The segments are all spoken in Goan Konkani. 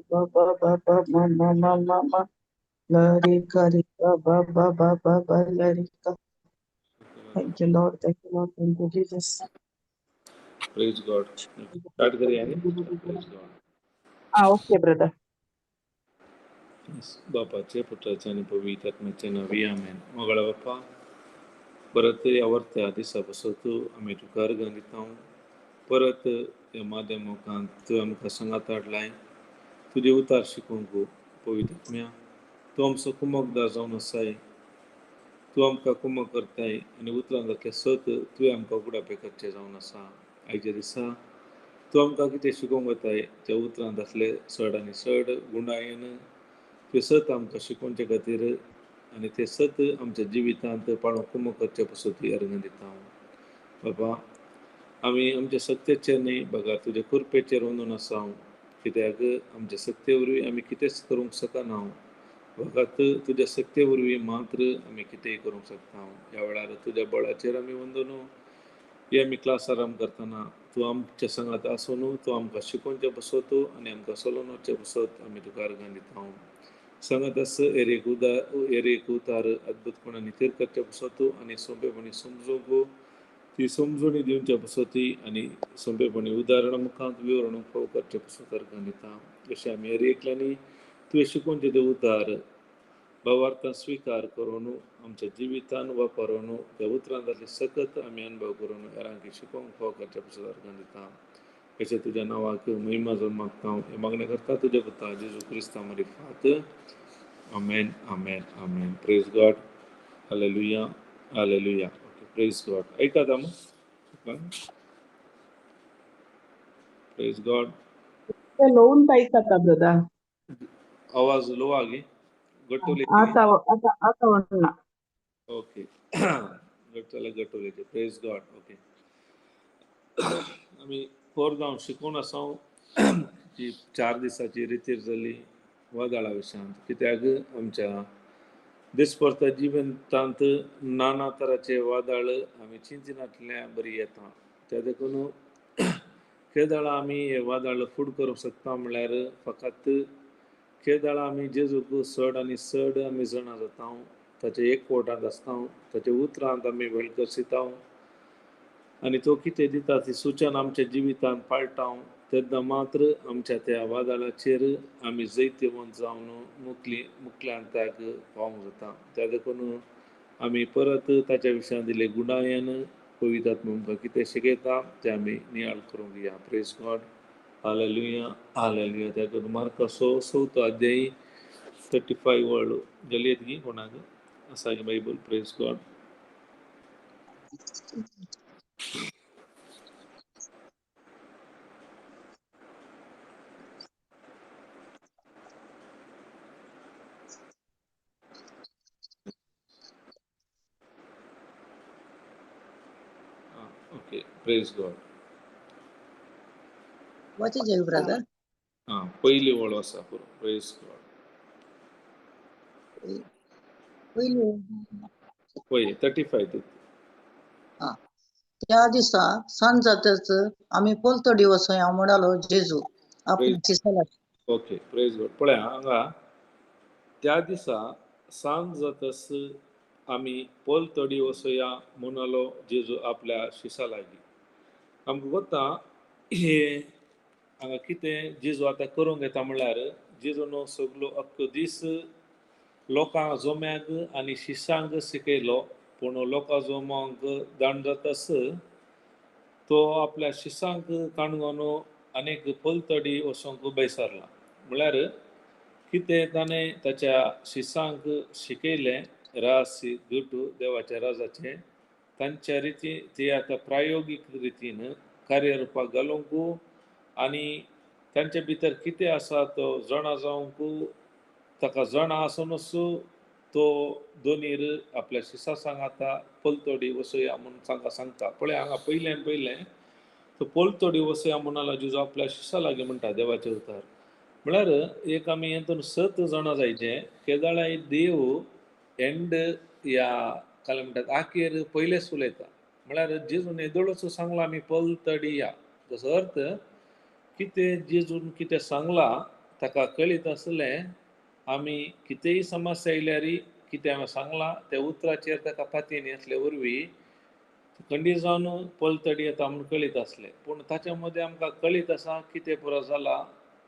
ba ba ba ba ma ma ma ma ma Larika rika ba ba ba ba ba larika. Thank you, Lord. Thank you, Lord. Thank you, Jesus. Praise God. Start करूया न्ही? Praise God. Ah, okay, brother. बापाचे पुत्राचे आनी पवित्र आत्म्याचे नांवी आमेन. मोगाळ बापा, परत ह्या वर्त्या दिसा पासत आमी तुका अर्गां दिता. परत ह्या माध्यमांत तुवें आमकां सांगात हाडलाय तुजें उतार शिकोवंक. पवित्र आत्म्या, तूं आमचो कुमकदार जावन आसाय. तूं आमकां कुमक करताय आनी उतरां जातलें सत तुवें आमकां उगडापें करचें जावन आसा. आयच्या दिसा तूं आमकां कितें शिकोवंक वताय त्या उतरांत आसले चड आनी चड गुणायेन तें सत आमकां शिकोवचे खातीर आनी तें सत आमच्या जिवितांत पाळूंक कुमक करचे पासत अर्गां दिता. बाबा, आमी आमच्या सत्तेचेर न्ही बगर तुज्या कृपेचेर वंदून आसा. कित्याक आमच्या सत्ते वरवीं आमी कितेंच करूंक शकना, फकत तुज्या सत्ते वरवीं मात्र आमी कितेंय करूंक शकता. ह्या वेळार तुज्या बळाचेर आमी वंदून हे आमी क्लास आरंभ करतना तूं आमच्या सांगात आसून तूं आमकां शिकोवचे पासत आनी आमकां चलोवन वचचे पासत आमी तुका अर्गां दिता. सांगत आस एरेक उदार एरेक उतार अद्भुतपणान थीर करचे पासत आनी सोंपेपणी समजूंक ती समजणी दिवच्या पासत आनी सोंपेपणी उदाहरणां मुखांत विवरण फावो करचे पासत अर्गां दिता. जशें आमी एरेकल्यांनी तुवें शिकोवचें तें उतार भावार्थान स्विकार करून आमच्या जिवितान वापरून त्या उतरांतले सकत आमी अनुभव करून हेरांक शिकोवंक फावो करचे पासत अर्गां दिता. अशें तुज्या नांवाक महिमा जावन मागता. हें मागणें करता तुज्या पुता जेजू क्रिस्ता मारिफात. Amen, amen, amen. Praise God. Hallelujah, hallelujah. Okay, praise God. ऐकात मग. Praise God. लोन ऐकता ब्रदर. आवाज लो आगे गट्टू. आता आता आता वण्णा. ओके, गट जाल्यार गट उलयचे. Praise God. Okay, आमी पोर जावन शिकून आसा जी 4 दिसाची रितीर जाली वादळा विशयांत. कित्याक आमच्या दिसपडता जिवितांत नाना तराचे वादळ आमी चिंतिनातल्या बरी येता. त्या देखून केदळा आमी हे वादळ फूड करूंक शकता म्हणल्यार फकत केदळा आमी जेजूक चड आनी चड आमी जाणा जाता, ताचे एकवटांत आसता, ताच्या उतरांत आमी वेळ करसिता आनी तो कितें दिता ती सुचना आमच्या जिवितांत पाळटा तेन्ना मात्र आमच्या त्या वादळाचेर आमी जैतिवंत जावन मुकली मुकल्यांताक पावोवंक जाता. त्या देखून आमी परत ताच्या विशयान दिले गुणायन पवित्र आमकां कितें शिकयता तें आमी नियाळ करूंक या. Praise God. Hallelujah, hallelujah. त्या करून मार्कासो 4थो अध्याय 35 वळ गलयत गी कोणाक आसा Bible. Praise God. Okay, praise God. वाचीत ब्रदर. आं, पयली वळ आसा पुरो. Praise God. पयली पळय 35. त्या दिसा सांज जातच आमी पलतडी वचोया म्हणालो जेजू आपल्या शिसाला. Okay, praise God. पळय हांगा त्या दिसा सांज जातच आमी पलतडी वचोया म्हणालो जेजू आपल्या शिसा लागीं. आमकां कोत्ता हे हांगा कितें जेजू आतां करूंक येता म्हणल्यार जेजून सगलो अख्खो दीस लोकां जोम्याक आनी शिसांक शिकयलो. पूण लोकां जोमांक दाण जातास तो आपल्या शिसांक काणगोन आनीक पलतडी वचोंक बैसारला. म्हणल्यार कितें ताणें ताच्या शिसांक शिकयलें रहस्य गट देवाच्या राजाचें तांच्या रिती ते आतां प्रायोगीक रितीन कार्यरुपाक घालूंक आनी तांचे भितर कितें आसा तो जाणा जावंक ताका जाणा आसुनूच तो दोनीर आपल्या शिसा सांगाता पलतडी वसया म्हूण तांकां सांगता. पळय हांगा पयल्यान पयलें तो पलतडी वसया म्हणाला जेजू आपल्या शिसा लागीं म्हणटा देवाचे उतार. म्हळ्यार एक आमी हेतून सत जाणा जायचें केदळाय देव एंड ह्या काय म्हणटात आखेर पयलेच उलयता. म्हळ्यार जेजून येदोळच सांगला आमी पलतडी या, तसो अर्थ कितें जेजून कितें सांगलां ताका कळीत आसलें आमी कितेंय समस्या आयल्यार कितें हांवें सांगलां त्या उतराचेर ताका पातयेन आसले वरवीं खंडीत जावन पलतडी येता म्हूण कळीत आसलें. पूण ताच्या मदें आमकां कळीत आसा कितें पुरो जाला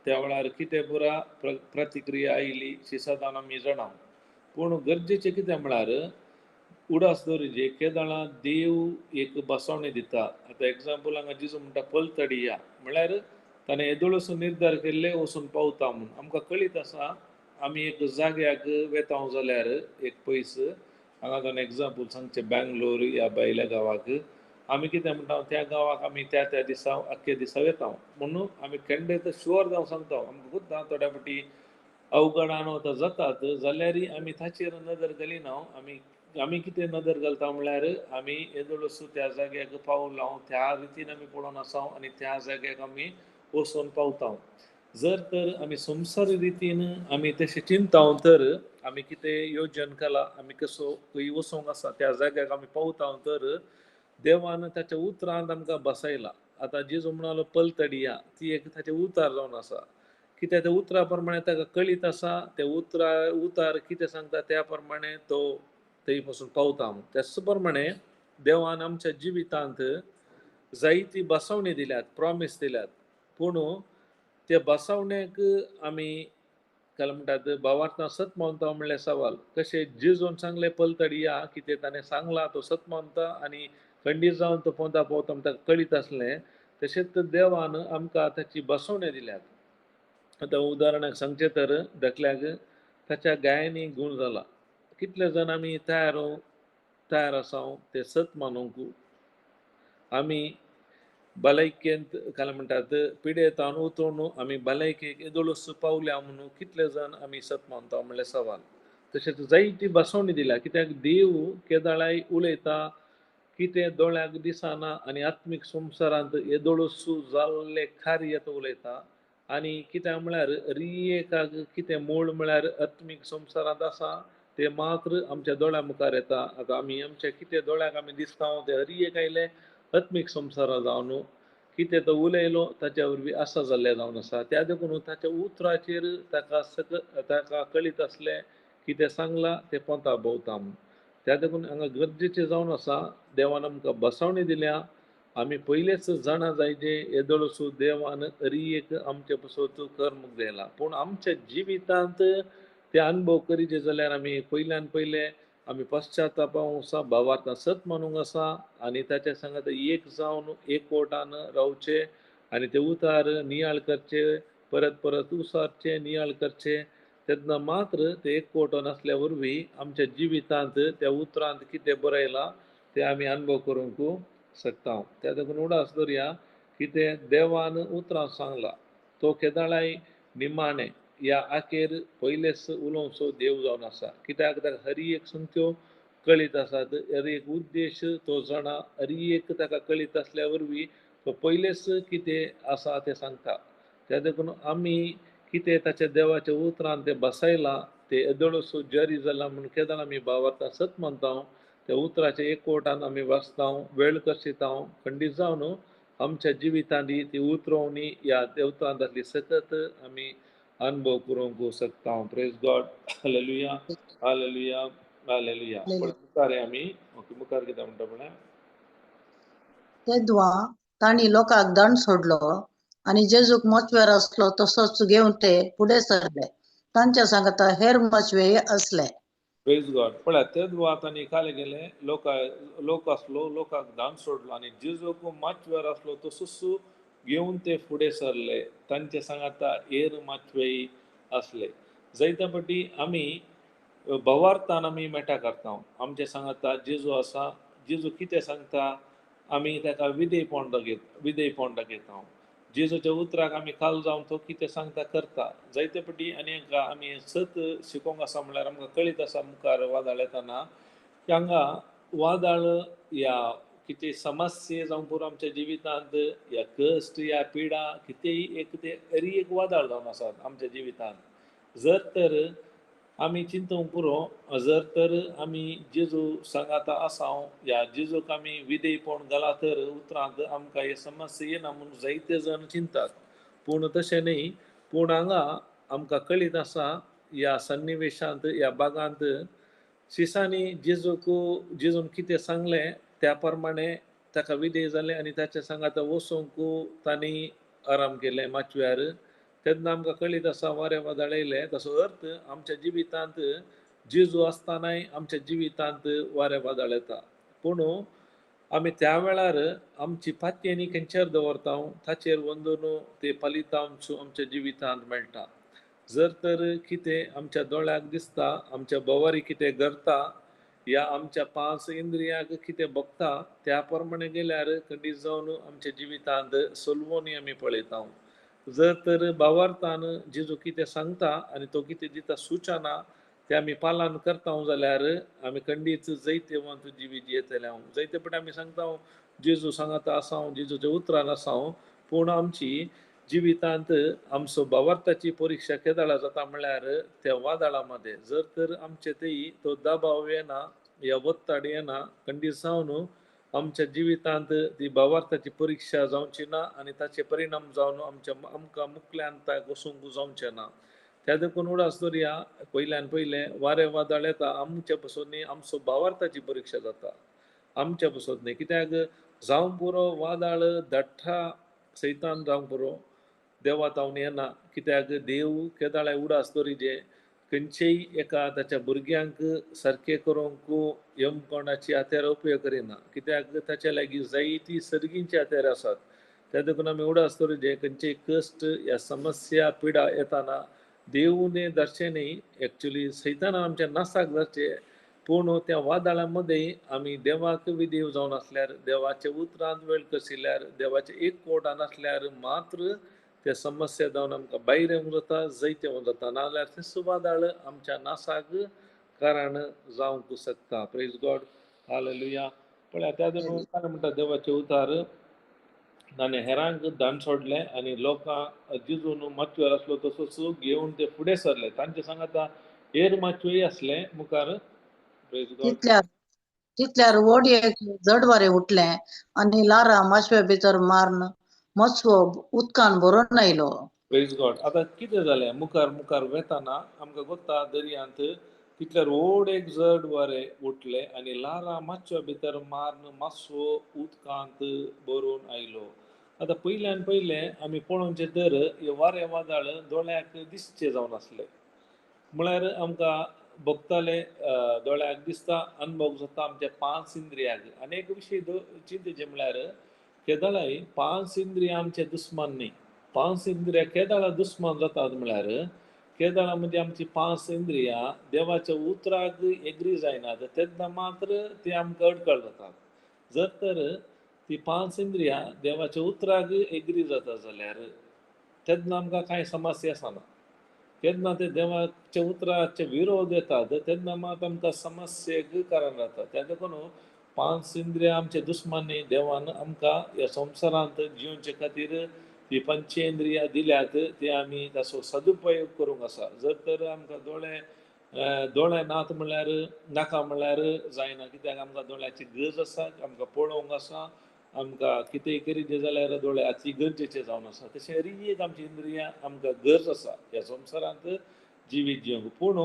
त्या वेळार कितें पुरा प्रतिक्रिया आयली शिसादान आमी जाणा. पूण गरजेचें कितें म्हळ्यार उडास दवरिजे केदळां देव एक बसवणी दिता. आतां एग्जाम्पल हांगा जेजू म्हणटा पलतडी या म्हळ्यार ताणें येदोळसो निर्धार केल्ले वचून पावता म्हूण आमकां कळीत आसा. आमी एक जाग्याक वेता जाल्यार एक पयस हांगा दोन एग्जाम्पल सांगचें बँगलोर ह्या भायल्या गांवाक आमी कितें म्हणटा त्या गांवाक आमी त्या त्या दिसा आख्खे दिसा वेता म्हणून आमी केन्ना तर शुअर जावन सांगता. आमकां खुद्दां थोड्या फावटी अवघडान वता जातात जाल्यारय आमी ताचेर नदर घालिना. आमी आमी कितें नदर घालता म्हळ्यार आमी येदोळसो त्या जाग्याक पावला त्या रितीन आमी पळोवन आसा आनी त्या जाग्याक आमी वचून पावता. जर तर आमी संवसारी रितीन आमी तशें चिंता तर आमी कितें योजन केलां आमी कसो खंय वचोंक आसा त्या जाग्याक आमी पावता तर देवान ताच्या उतरांत आमकां बसयला. आतां जेजू म्हणालो पलतडी या ती एक ताचें उतार जावन आसा. कित्याक त्या उतरा प्रमाणे ताका कळीत आसा ते उतरा उतार कितें सांगता त्या प्रमाणे तो थंय पासून पावता. त्याच प्रमाणे देवान आमच्या जिवितांत जायती बसवणी दिल्यात प्रॉमीस दिल्यात. पूण त्या बसवण्याक आमी काय म्हणटात भावार्थान सत मानता म्हणल्यार सवाल. कशें जेजून सांगलें पलतडी या कितें ताणें सांगलां तो सत मानता आनी खंडीत जावन तो पोंदा पावता ताका कळीत आसलें. तशेंच देवान आमकां ताची बसवणी दिल्यात. आतां उदाहरणाक सांगचें तर धाकल्याक ताच्या गायांनी गूण जाला. कितले जाण आमी तयार तयार आसा ते सत मानूंक. आमी भलायकेंत काय म्हणटात पिडेतान उतरून आमी भलायकेक येदोळस पावल्या म्हणून कितले जाण आमी सत मानता म्हणल्यार सवाल. तशेंच जायती बसवणी दिल्या कित्याक देव केदळाय उलयता कितें दोळ्याक दिसना आनी आत्मीक संवसारांत येदोळसू जाल्ले कार्य तो उलयता. आनी कित्याक म्हळ्यार रियेकाक कितें मूळ म्हळ्यार आत्मीक संवसारांत आसा ते मात्र आमच्या दोळ्या मुखार येता. आतां आमी आमच्या कितें दोळ्याक आमी दिसता ते हरियेक आयले आत्मीक संवसारा जावन कितें तो उलयलो ताच्या वरवीं आसा जाल्लें जावन आसा. त्या देखून ताच्या उतराचेर ताका ताका कळीत आसलें कितें सांगलां तें पोंता भोंवता म्हूण. त्या देखून हांगा गरजेचें जावन आसा देवान आमकां बसवणी दिल्या. आमी पयलेच जाणा जायजे येदोळसो देवान हरियेक आमचे पासत कर्म दिला. पूण आमच्या जिवितांत ते अनुभव करीचे जाल्यार आमी पयल्यान पयले आमी पश्चातापावंक आसा भावार्थान सत मानूंक आसा आनी ताच्या सांगात एक जावन एकवटान रावचे आनी ते उतार नियाळ करचे परत परत उसारचे नियाळ करचे तेन्ना मात्र ते एकवटन आसल्या वरवीं आमच्या जिवितांत त्या उतरांत कितें बरयलां तें आमी अनुभव करूंक शकता. त्या देखून उडास दवरया कितें देवान उतरां सांगलां तो केदळाय निमाणें ह्या आखेर पयलेच उलोवचो देव जावन आसा. कित्याक ताका हरी एक संख्यो कळीत आसात हर एक उद्देश तो जाणा हरी एक ताका कळीत आसल्या वरवीं तो पयलेच कितें आसा तें सांगता. त्या देखून आमी कितें ताच्या देवाच्या उतरान तें बसयलां तें येदोळसो जारी जाला म्हूण केदळ आमी भावार्थान सत मानता त्या उतराच्या एकवटान आमी वाचता वेळ कशिता खंडीत जावन आमच्या जिवितांत ती उतरवणी ह्या देवतांत आसली सतत आमी अनुभव करूंक शकता. Praise God. Hallelujah hallelujah hallelujah. मुखार आमी ओके मुखार कितें म्हणटा पळय. तेदवा तांणी लोकांक दंड सोडलो आनी जेजूक मचव्यार आसलो तसोच घेवन ते फुडें सरले. तांच्या सांगाता हेर मचवेय आसले. प्रेज गॉड. पळय तेदवा तांणी काले गेले लोक लोक आसलो लोकांक दान सोडलो आनी जेजूक माचव्यार आसलो तसोच घेवन ते फुडें सरले. तांचे सांगाता हेर माचवेय आसले. जायत्या फावटी आमी भवार्थान आमी मेटा करता. आमचे सांगाता जेजू आसा जेजू कितें सांगता आमी ताका विधेयपण विधेयपण दाखयता. जेजूच्या उतराक आमी काल जावन तो कितें सांगता करता. जायते फावटी आनी आमी सत शिकोवंक आसा म्हणल्यार आमकां कळीत आसा मुखार वादळ येतना की हांगा वादळ ह्या कितें समस्या जावं पुरो आमच्या जिवितांत ह्या कश्ट ह्या पिडा कितेंय एक ते हरी एक वादळ जावन आसात आमच्या जिवितांत. जर तर आमी चिंतूंक पुरो जर तर आमी जेजू सांगाता आसा ह्या जेजूक आमी विधेयपण घाला तर उतरांत आमकां हे समस्या येना म्हूण जायते जाण चिंतात. पूण तशें न्ही. पूण हांगा आमकां कळीत आसा ह्या सन्निवेशांत, ह्या बागांत शिसांनी जेजूक जेजून कितें सांगलें त्या प्रमाणे ताका विधेय जालें आनी ताच्या सांगाता वचूंक तांणी आराम केलें माचव्यार. तेन्ना आमकां कळीत आसा वारें वादळ येयलें. ताचो अर्थ आमच्या जिवितांत जेजू आसतनाय आमच्या जिवितांत वारें वादळ येता, पूण आमी त्या वेळार आमची पातयेनी खंयचेर दवरता ताचेर वंदून ते फलितांश आमच्या जिवितांत मेळटा. जर तर कितें आमच्या दोळ्याक दिसता, आमच्या भोंवारी कितें घडटा या आमच्या पांच इंद्रियांक कितें भोगता त्या प्रमाणे गेल्यार खंडीत जावन आमच्या जिवितांत सोलवणी आमी पळयता. जर तर भावार्थान जेजू कितें सांगता आनी तो कितें दिता सुचना ते आमी पालन करता जाल्यार आमी खंडीत जैतेवंत जिवीत येतले. जैते पट आमी सांगता जेजू सांगता आसा, जेजूच्या उतरान आसा, पूण आमची जिवितांत आमचो भावार्थाची परिक्षा केदळा जाता म्हळ्यार त्या वादळा मदें. जर तर आमचे तेय तो दबाव येना या ಒತ್ತಡ येना खंडीत जावन आमच्या जिवितांत ती भावार्थाची परिक्षा जावची ना आनी ताचे परिणाम जावन आमच्या आमकां मुखल्यान वचूंक जावचें ना. त्या देखून उडास दवरया, पयल्यान पयलें वारें वादळ येता आमच्या पसून न्ही, आमचो भावार्थाची परिक्षा जाता आमच्या पसून न्ही. कित्याक जावंक पुरो वादळ दट्टा सैतान जावंक पुरो, देवा तावन येना. कित्याक देव केदाळाय उडास दवरिजे खंयचेय एका ताच्या भुरग्यांक सारकें करूंक यमकोणाची हात्यार उपयोग करिना. कित्याक ताच्या लागीं जायती सर्गींची हात्यार आसात. त्या देखून आमी उडास दवरिजे खंयचेय कश्ट या समस्या पिडा येताना देवूने धरचें न्ही, एक्चुली सैतानान आमच्या नासाक धरचें, पूण त्या वादळा मदें आमी देवाक विदेव जावन आसल्यार, देवाच्या उतरांत वेळ कशिल्यार, देवाचे एक कोटान आसल्यार मात्र त्या समस्या जावन आमकां भायर येवंक जाता, जैत येवंक जाता. नाजाल्यार तें वादळ आमच्या नासाक कारण जावंक शकता. Praise God, hallelujah. पळया त्या देखून काय म्हणटा देवाचे उतार, ताणें हेरांक दान सोडलें आनी लोकांक जेजून माचयेर आसलो तसोच घेवन ते फुडें सरले. तांचे सांगाता हेर माचयोय आसले मुखार. Praise God. तितल्यार व्हड एक जड वारें उठलें आनी लारां माशव्या भितर मारून मचवो उदकान भरून आयलो. Praise God. आतां कितें जालें, मुखार मुखार वेताना आमकां गोत्ता दर्यांत तितल्यार व्हड एक जड वारें उठलें आनी लारां मातशा भितर मारून मातसो उदकांत भरून आयलो. आतां पयल्यान पयलें आमी पळोवचें तर हे वारें वादळ दोळ्याक दिसचें जावन आसलें, म्हळ्यार आमकां भोगताले, दोळ्याक दिसता, अनुभव जाता आमच्या पांच इंद्रियांक. आनी एक विशय चिंतेचे म्हळ्यार केदळाय पांच इंद्रियां आमचे दुस्मान न्ही. पांच इंद्रियां केदळा दुस्मान जातात म्हळ्यार केदळा म्हणजे आमची पांच इंद्रियां देवाच्या उतराक एग्री जायनात तेन्ना मात्र ती आमकां अडकळ जातात. जर तर ती पांच इंद्रियां देवाच्या उतराक एग्री जाता जाल्यार तेन्ना आमकां कांय समस्या आसना. केन्ना ते देवाच्या उतराचे विरोध येतात तेन्ना मात आमकां समस्येक कारण जाता. त्या देखून पांच इंद्रियां आमचे दुस्मानी देवान आमकां ह्या संवसारांत जिवचे खातीर ती पंचेंद्रियां दिल्यात, ती आमी ताचो सदुपयोग करूंक आसा. जर तर आमकां दोळे दोळे नात म्हणल्यार नाका म्हणल्यार जायना, कित्याक आमकां दोळ्याची गरज आसा, आमकां पळोवंक आसा, आमकां कितेंय करीत जाल्यार दोळ्याची गरजेचें जावन आसा. तशें एक आमची इंद्रियां आमकां गरज आसा ह्या संवसारांत जिवीत जिवंक. पूण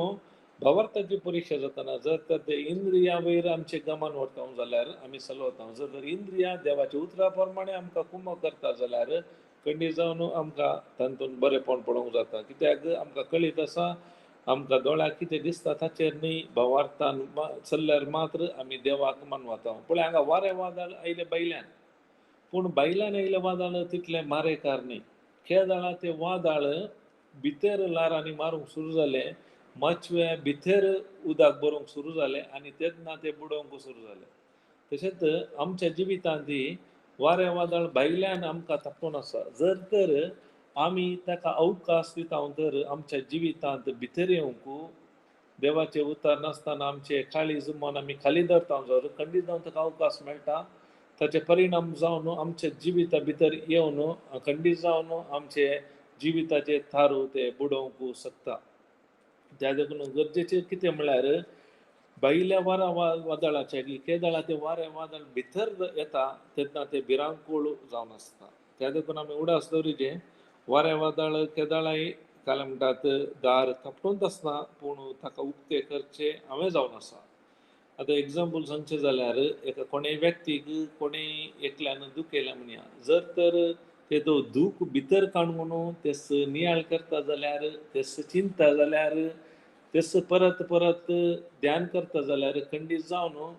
भावार्थाची परिक्षा जातना जर तर ते इंद्रियां वयर आमचें गमन व्हरता जाल्यार आमी चलवता. जर तर इंद्रियां देवाच्या उतरा प्रमाणे आमकां कुमक करता जाल्यार खंडीत जावन आमकां तातूंत बरेपण पळोवंक जाता. कित्याक आमकां कळीत आसा आमकां दोळ्याक कितें दिसता ताचेर न्ही, भावार्थान चल्ल्यार मात्र आमी देवाक मानवता. पळय हांगा वारें वादळ आयलें भायल्यान, पूण भायल्यान आयलें वादळ तितलें मारेकार न्ही. केदळा तें वादळ भितर ल्हारांनी मारूंक सुरू जालें, माचव्या भितर उदक भरूंक सुरू जालें आनी तेन्ना तें बुडोवंक सुरू जालें. तशेंच आमच्या जिवितांत वारें वादळ भायल्यान आमकां तापोवन आसा. जर तर आमी ताका अवकाश दिता तर आमच्या जिवितांत भितर येवंक देवाचें उतर नासतना आमचे काळीज मन आमी खाली धरता जर खंडीत जावन ताका अवकाश मेळटा, ताचे परिणाम जावन आमच्या जिविता भितर येवन खंडीत जावन आमचे जिविताचे थारू ते बुडोवंक शकता. त्या देखून गरजेचें कितें म्हळ्यार भायल्या वारा वादळाचे केदळा ते वारें वादळ भितर येता तेन्ना ते भिरांकूळ जावन आसता. त्या देखून आमी उडास दवरिचें वारें वादळ केदळाय काल म्हणटात दार थापटूंत आसना पूण ताका उक्तें करचें हांवें जावन आसा. आतां एग्जाम्पल सांगचें जाल्यार एका कोणेय व्यक्तीक कोणेय एकल्यान दुखयलें म्हणया, जर तर तेजो दूख भितर काडून तेस नियाळ करता जाल्यार, तेस चिंता जाल्यार, तेस परत परत ध्यान करता जाल्यार खंडीत जावन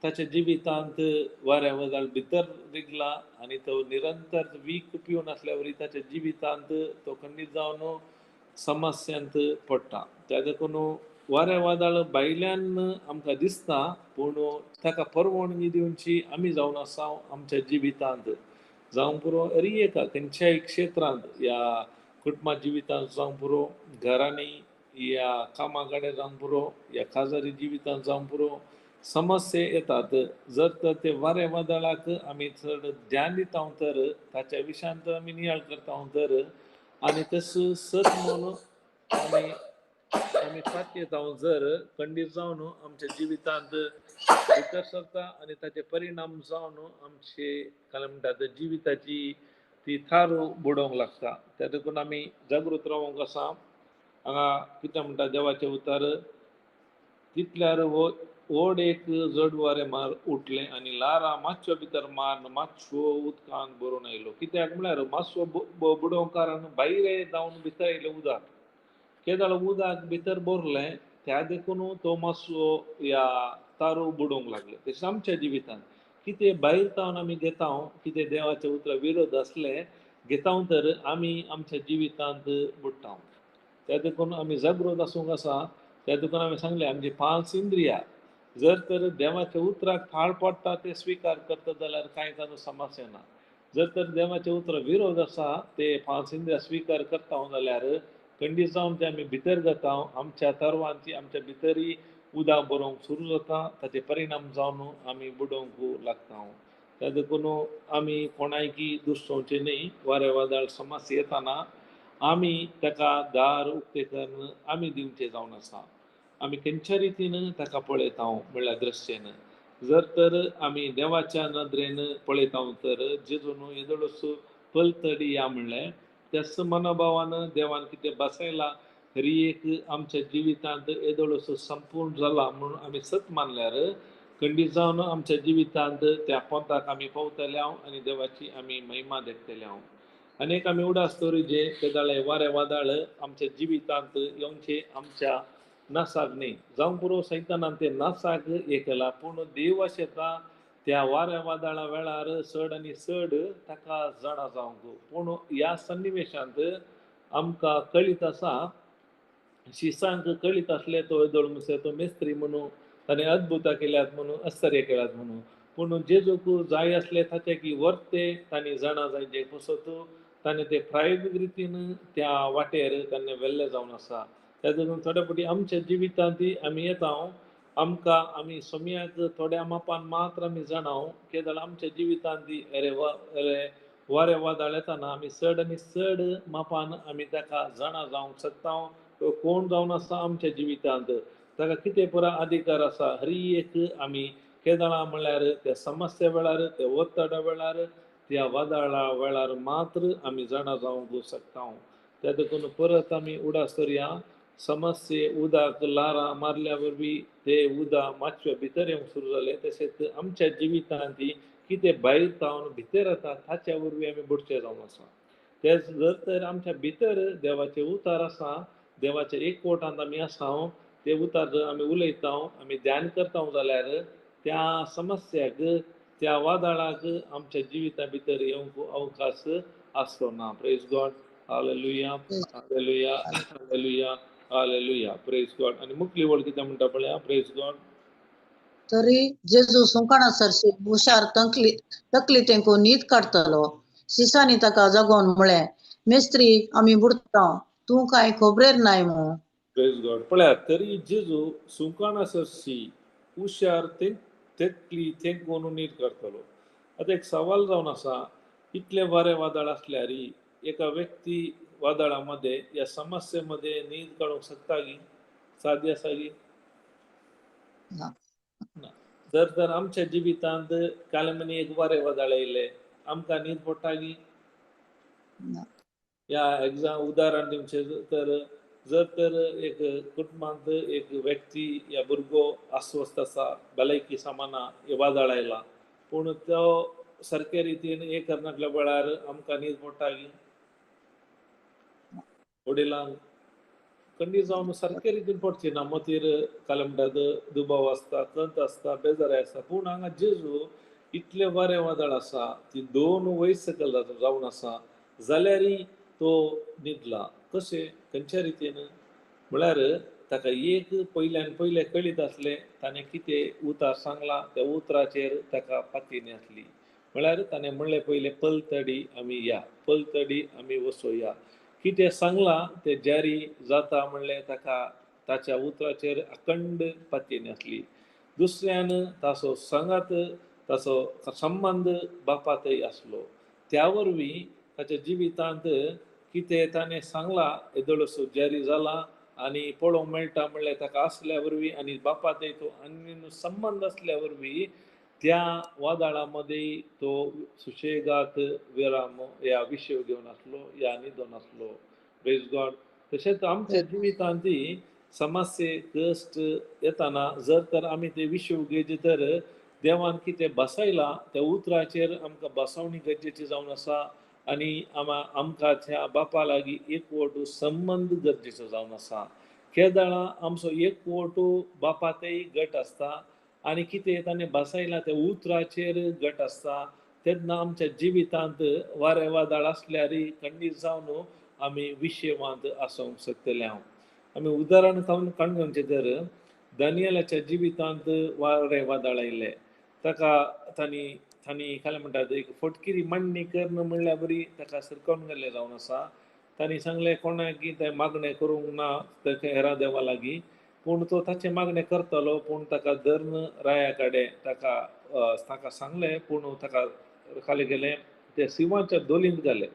ताच्या जिवितांत वाऱ्या वादळ भितर रिगला आनी तो निरंतर वीख पिवन आसल्या वरी ताच्या जिवितांत तो खंडीत जावन समस्यांत पडटा. त्या देखून वाऱ्या वादळ भायल्यान आमकां दिसता पूण ताका परवानगी दिवची आमी जावन आसा आमच्या जिवितांत, जावं पुरो हरी एका खंयच्याय क्षेत्रांत, ह्या कुटुंबा जिवितांत जावं पुरो, घरांनी, ह्या कामा कडेन जावं पुरो, ह्या खाजरी जिवितांत जावं पुरो, समस्या येतात. जर तर ते वाऱ्या वादळाक आमी चड ध्यान दिता तर ताच्या विशयांत आमी नियाळ करता तर आनी तस सत म्हणून आमी आमी पातयेता जर खंडीत जावन आमच्या जिवितांत भितर सरता आनी ताचे परिणाम जावन आमचे काय म्हणटात जिविताची ती थारो बुडोवंक लागता. त्या देखून आमी जागृत रावंक आसा. हांगा कितें म्हणटा देवाचें उतर, तितल्यार व्हड एक जड वारें मार उठलें आनी ल्हारां मातशो भितर मारून मातशो उदकान भरून आयलो. कित्याक म्हळ्यार मातसो बुडोवंक कारण भायर जावन भितर आयलें उदक. केदळ उदक भितर भरलें त्या देखून तो मातसो ह्या तारू बुडोवंक लागले. तशें आमच्या जिवितांत कितें भायर तावन आमी घेता, कितें देवाच्या उतरा विरोध आसले घेता तर आमी आमच्या जिवितांत बुडटा. त्या देखून आमी जागृत आसूंक आसा. त्या देखून आमी सांगलें आमची 5 इंद्रिया जर तर देवाच्या उतराक फाळ पडटा ते स्विकार करता जाल्यार कांय ताजो समस्या ना. जर तर देवाच्या उतरा विरोध आसा ते 5 इंद्रिया स्विकार करता जाल्यार खंडीत जावन ते आमी भितर जाता, आमच्या तरवांची आमच्या भितरी उदक बरोवंक सुरू जाता, ताचे परिणाम जावन आमी बुडोवंक लागता. त्या देखून आमी कोणायकी दुसोवचें न्ही. वारें वादळ समस्या येताना आमी ताका दार उक्तें करून आमी दिवचें जावन आसा. आमी खंयच्या रितीन ताका पळयता म्हणल्यार दृश्टेन जर तर आमी देवाच्या नदरेन पळयता तर जेजून येदोळसो पलतडी या म्हणलें त्याच मनोभावान देवान कितें बसयला हरी एक आमच्या जिवितांत येदोळसो संपूर्ण जाला म्हणून आमी सत मानल्यार खंडीत जावन आमच्या जिवितांत त्या पोंताक आमी पावतले हांव आनी देवाची आमी महिमा देखतले हांव. अनेक आमी उडास दवरिजे तेदाळे वारें वादळ आमच्या जिवितांत येवचे आमच्या नासाक न्ही, जावं पुरो सैतानान ते नासाक हे केला पूण देव आशेता त्या वाऱ्या वादळा वेळार चड आनी चड ताका जाणा जावंक. पूण ह्या सन्निवेशांत आमकां कळीत आसा, शिसांक कळीत आसलें तो येदोळ मुसे तो मेस्त्री म्हणून ताणें अद्भुतां केल्यात म्हणून आश्चर्य केल्यात म्हणून, पूण जेजूक जाय आसले ताचे की वर्ते तांणी जाणा जायचे पसत ताणें ते प्रायोगीक रितीन त्या वाटेर ताणें व्हेल्लें जावन आसा. त्या देखून थोड्या फावटी आमच्या जिवितांत आमी येता, आमकां आमी सोम्याक थोड्या मापान मात्र आमी जाणाव केदळ आमच्या जिवितांत अरे वा अरे वारें वादळ येताना आमी चड आनी चड मापान आमी ताका जाणा जावंक शकता. तो कोण जावन आसा आमच्या जिवितांत, ताका कितें पुरा अधिकार आसा हरी एक आमी केदळा म्हणल्यार त्या समस्या वेळार, त्या ಒತ್ತಡ वेळार, त्या वादळा वेळार मात्र आमी जाणा जावंक शकता. त्या देखून परत आमी उडास करुया. समस्ये उदक ल्हारां मारल्या वरवीं ते उदक मातशें भितर येवंक सुरू जालें तशेंच आमच्या जिवितांत कितें भायर जावन भितर येता ताच्या वरवीं आमी बुडचे जावन आसा. तेच जर तर आमच्या भितर देवाचें उतार आसा, देवाच्या एकवटांत आमी आसा, ते उतार जर आमी उलयता, आमी ध्यान करता जाल्यार त्या समस्याक, त्या वादळाक आमच्या जिविता भितर येवंक अवकाश आसचो ना. Praise God, hallelujah, hallelujah, hallelujah, hallelujah, praise God. आनी मुखली वळ कितें म्हणटा पळया, प्रेज गॉड. तरी जेजू सुंकणा सरशी हुशार तकली तेंकून न्हीद काडटलो. शिसांनी ताका जगोवन म्हळें, मेस्त्री आमी बुडता, तूं कांय खबरेर नाय मू. प्रेज गॉड. पळया, तरी जेजू सुंकणा सरशी हुशार तकली तेंकून न्हीद काडटलो. आतां एक सवाल जावन आसा, इतले वारें वादळ आसल्यार एका व्यक्ती वादळामध्ये या समस्येमध्ये न्हीद काडूंक शकता गी? सादी आसा गी? ना. जर तर आमच्या जिवितांत कालमनी एक वारें वादळ येयलें आमकां न्हीद पडटा गी? ना. ह्या एग्जाम उदाहरण दिवचें तर जर तर एक कुटुंबांत एक व्यक्ती या भुरगो अस्वस्थ आसा, भलायकी सामाना हे वादळ आयला, पूण तो सारके रितीन हे करनासल्या वेळार आमकां न्हीद मोडटा वडिलांक खंडीत जावन सारके रितीन पडची ना, मतीर काल म्हणटात दुबाव आसता, खंत आसता, बेजाराय आसता. पूण हांगा जेजू इतलें वारें वादळ आसा, ती 2 वयस सकयल जावन आसा जाल्यारय तो न्हिदला. कशें खंयच्या रितीन म्हळ्यार ताका एक पयल्यान पयलें कळीत आसलें ताणें कितें उतार सांगलां त्या उतराचेर ताका पातयेनी आसली. म्हळ्यार ताणें म्हणलें पयलें पलतडी आमी या, पलतडी आमी वसोया. कितें सांगलां तें जारी जाता म्हणलें ताका ताच्या उतराचेर अखंड पातयेनी आसली. दुसऱ्यान ताचो सांगात ताचो संबंद बापातय आसलो, त्या वरवीं ताच्या जिवितांत कितें ताणें सांगलां येदोळसो जारी जाला आनी पळोवंक मेळटा म्हणल्यार ताका आसल्या वरवीं आनी बापातय तो अन्य संबंद आसल्या वरवीं त्या वादळा मदें तो सुशेगात विराम ह्या विशय घेवन आसलो या न्हिदोन आसलो. प्रेज गॉड. तशेंच आमच्या जिवितांत समस्ये कश्ट येताना जर तर आमी ते विशय घेत तर देवान कितें बसयलां त्या उतराचेर आमकां बसवणी गरजेची जावन आसा आनी आमकां त्या बापा लागीं एकवट संबंद गरजेचो जावन आसा. केदळां आमचो एकवट बापातय गट आसता आनी कितें ताणें बसयलां त्या उतराचेर गट आसता तेन्ना आमच्या जिवितांत वारें वादळ आसल्यारय खंडीत जावन आमी विशेवांत आसूंक शकतले. हांव आमी उदाहरण काडून घेवचें तर दानियलाच्या जिवितांत वारें वादळ आयलें, ताका तांणी तांणी काय म्हणटात एक फटकिरी मांडणी कर्ण म्हणल्यार बरी ताका सरकारून गेल्लें जावन आसा. तांणी सांगलें कोणाक तें मागणें करूंक ना ताका हेरां देवा लागीं, पूण तो ताचें मागणें करतालो, पूण ताका धर्म राया कडेन ताका ताका सांगलें, पूण ताका खाली गेलें ते शिंवाच्या दोलींत घालें.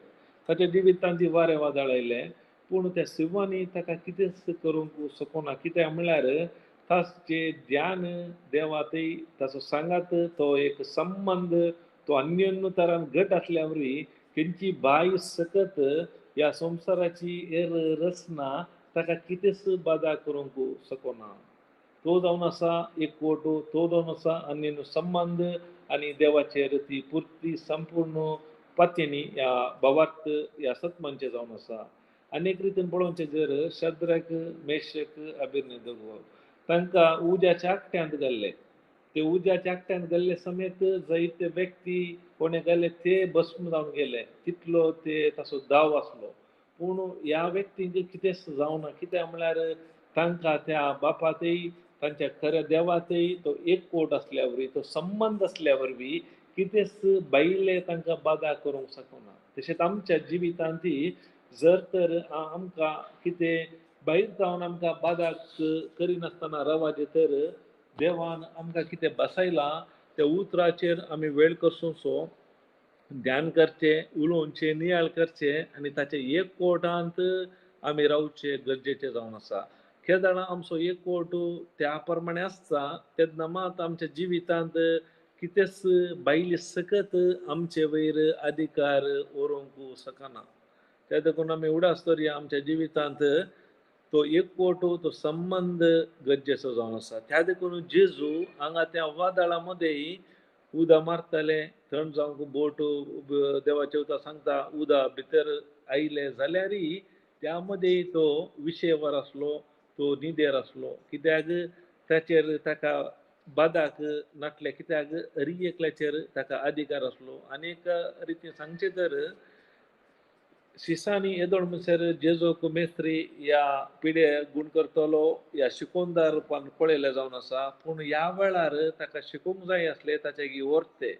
ताच्या जिवितांत ती वारें वादळ आयलें, पूण त्या शिंवांनी ताका कितेंच करूंक शकना. कित्याक म्हणल्यार ताचें ध्यान देवातय ताचो सांगात तो एक संबंद तो अन्योन्य तरान घट आसल्या वरवीं खंयची बाय सकत ह्या संवसाराची हेर रचना ताका कितेंच बादा करूंक शकना. तो जावन आसा एकवट, तो जावन आसा अन्योन्य संबंद आनी देवाचेर ती पुर्ती संपूर्ण पातयेनी ह्या भावार्थ ह्या सत्मांचें जावन आसा. आनी एक रितीन पळोवचें जर शद्रक मेशक अबेदनगो तांकां उज्याच्या आकट्यांत घाल्ले, ते उज्याच्या आकट्यांत घाल्ले समेत जायते व्यक्ती कोणे घाले ते भस्म जावन गेले, तितलो ते ताचो दाव आसलो. पूण ह्या व्यक्तींक कितेंच जावना, कित्याक म्हणल्यार तांकां त्या बापातय तांच्या खऱ्या देवातय तो एकवट आसल्या वरवीं तो संबंद आसल्या वरवीं कितेंच भायले तांकां बादा करूंक शकना. तशेंच आमच्या जिवितांत जर तर आमकां कितें भायर जावन आमकां बादा करिनासतना रावाचें तर देवान आमकां कितें बसयलां त्या उतराचेर आमी वेळ कसोसो ध्यान करचें, उलोवचें, नियाळ करचें आनी ताचे एकवटांत आमी रावचें गरजेचें जावन आसा. केदळां आमचो एकवट त्या प्रमाणे आसता तेन्ना मात आमच्या जिवितांत कितेंच भायली सकत आमचे वयर अधिकार व्हरूंक शकना. त्या देखून आमी उडास दवरया आमच्या जिवितांत तो एकवट तो संबंद गरजेचो जावन आसा. त्या देखून जेजू हांगा त्या वादळा मदें उदक मारताले, थंड जावंक बोट देवाचें उतर सांगता उदक भितर आयलें जाल्यारय त्या मदें तो विशेवर आसलो, तो निदेर आसलो. कित्याक ताचेर ताका बादाक नाटलें, कित्याक हरी एकल्याचेर ताका अधिकार आसलो. आनी एक रितीन सांगचें तर शिसांनी येदोळ म्हणसर जेजूक मेस्त्री ह्या पिडे गूण करतलो ह्या शिकोवणदार रुपान पळयलें जावन आसा, पूण ह्या वेळार ताका शिकोवंक जाय आसलें ताच्या वर्ते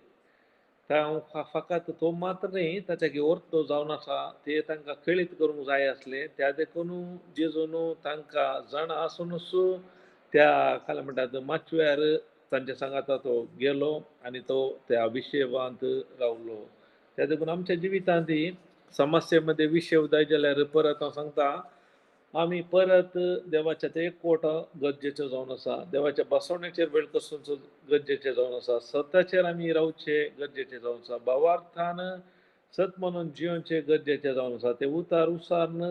फकत तो मात्र न्ही ताच्या वर्तो जावन आसा ते तांकां कळीत करूंक जाय आसलें. त्या देखून जेजून तांकां जाणा आसुनूच त्या काय म्हणटात माचव्यार तांच्या सांगाता तो गेलो आनी तो त्या विशेवांत रावलो. त्या देखून आमच्या जिवितांत समस्ये मध्ये विशय जाय जाल्यार परत हांव सांगता आमी परत देवाच्या ते एकवट गरजेचो जावन आसा, देवाच्या बसवण्याचेर वेळ कसोवचो गरजेचें जावन आसा, सताचेर आमी रावचें गरजेचें जावन आसा, भावार्थान सत म्हणून जियोनचे गरजेचे जावन आसा. ते उतार उसार्न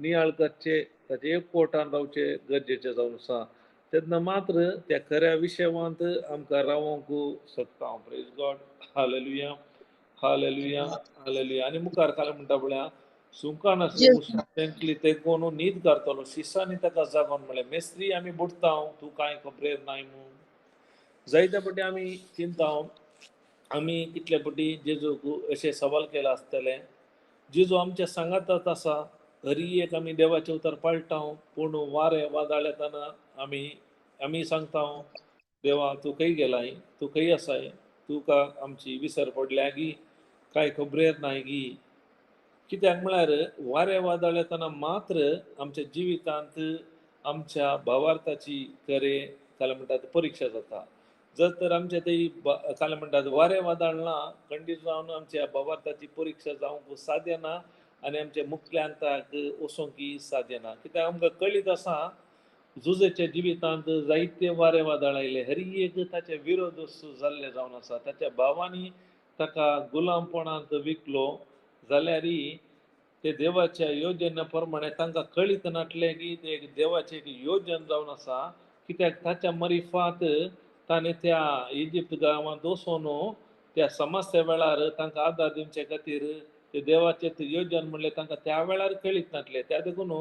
नियाळ करचे, ताचे एक कोटान रावचे गरजेचे जावन आसा. तेन्ना मात्र त्या खऱ्या विशयांत आमकां रावोंक शकता. Praise God. Hallelujah, hallelujah, hallelujah. आनी मुखार काल म्हणटा पळया, सुंकान आसले तेंकली तेकोन न्हीद काडटलो, शिसांनी ताका जागोवन म्हणलें, मेस्त्री आमी बुडटा, तूं कांय खबरेर नाय म्हूण. जायते पटी आमी चिंता, आमी कितले पटी जेजूक अशें सवाल केलां आसतलें, जेजू आमच्या सांगातात आसा, हरी एक आमी देवाचें उतर पाळटा, पूण वारें वादळ येतना आमी आमी सांगता, देवा तूं खंय गेलाय, तूं खंय आसाय, तुका आमची विसर पडल्या गी, कांय खबरेर नाय गी. कित्याक म्हळ्यार वारें वादळ येतना मात्र आमच्या जिवितांत आमच्या भावार्थाची खरें काल म्हणटात परिक्षा जाता. जर तर आमच्या ते काल म्हणटात वारें वादळ ना, खंडीत जावन आमच्या भावार्थाची परिक्षा जावंक साध्य ना आनी आमच्या मुखल्यांताक वचोंक साध्य ना. कित्याक आमकां कळीत आसा, जुजेच्या जिवितांत जायते वारें वादळ आयले, हरी एक ताचे विरोध जाल्ले जावन आसा. ताच्या भावांनी ताका गुलामपणांत विकलो जाल्यार ते देवाच्या योजना प्रमाणे तांकां कळीत नासलें की ते एक देवाचें एक योजन जावन आसा. कित्याक ताच्या मरिफात ताणें त्या इजिप्त गांवांत वचून त्या समस्या वेळार तांकां आदार दिवचे खातीर ते देवाचें योजन म्हणलें तांकां त्या वेळार कळीत नासलें. त्या देखून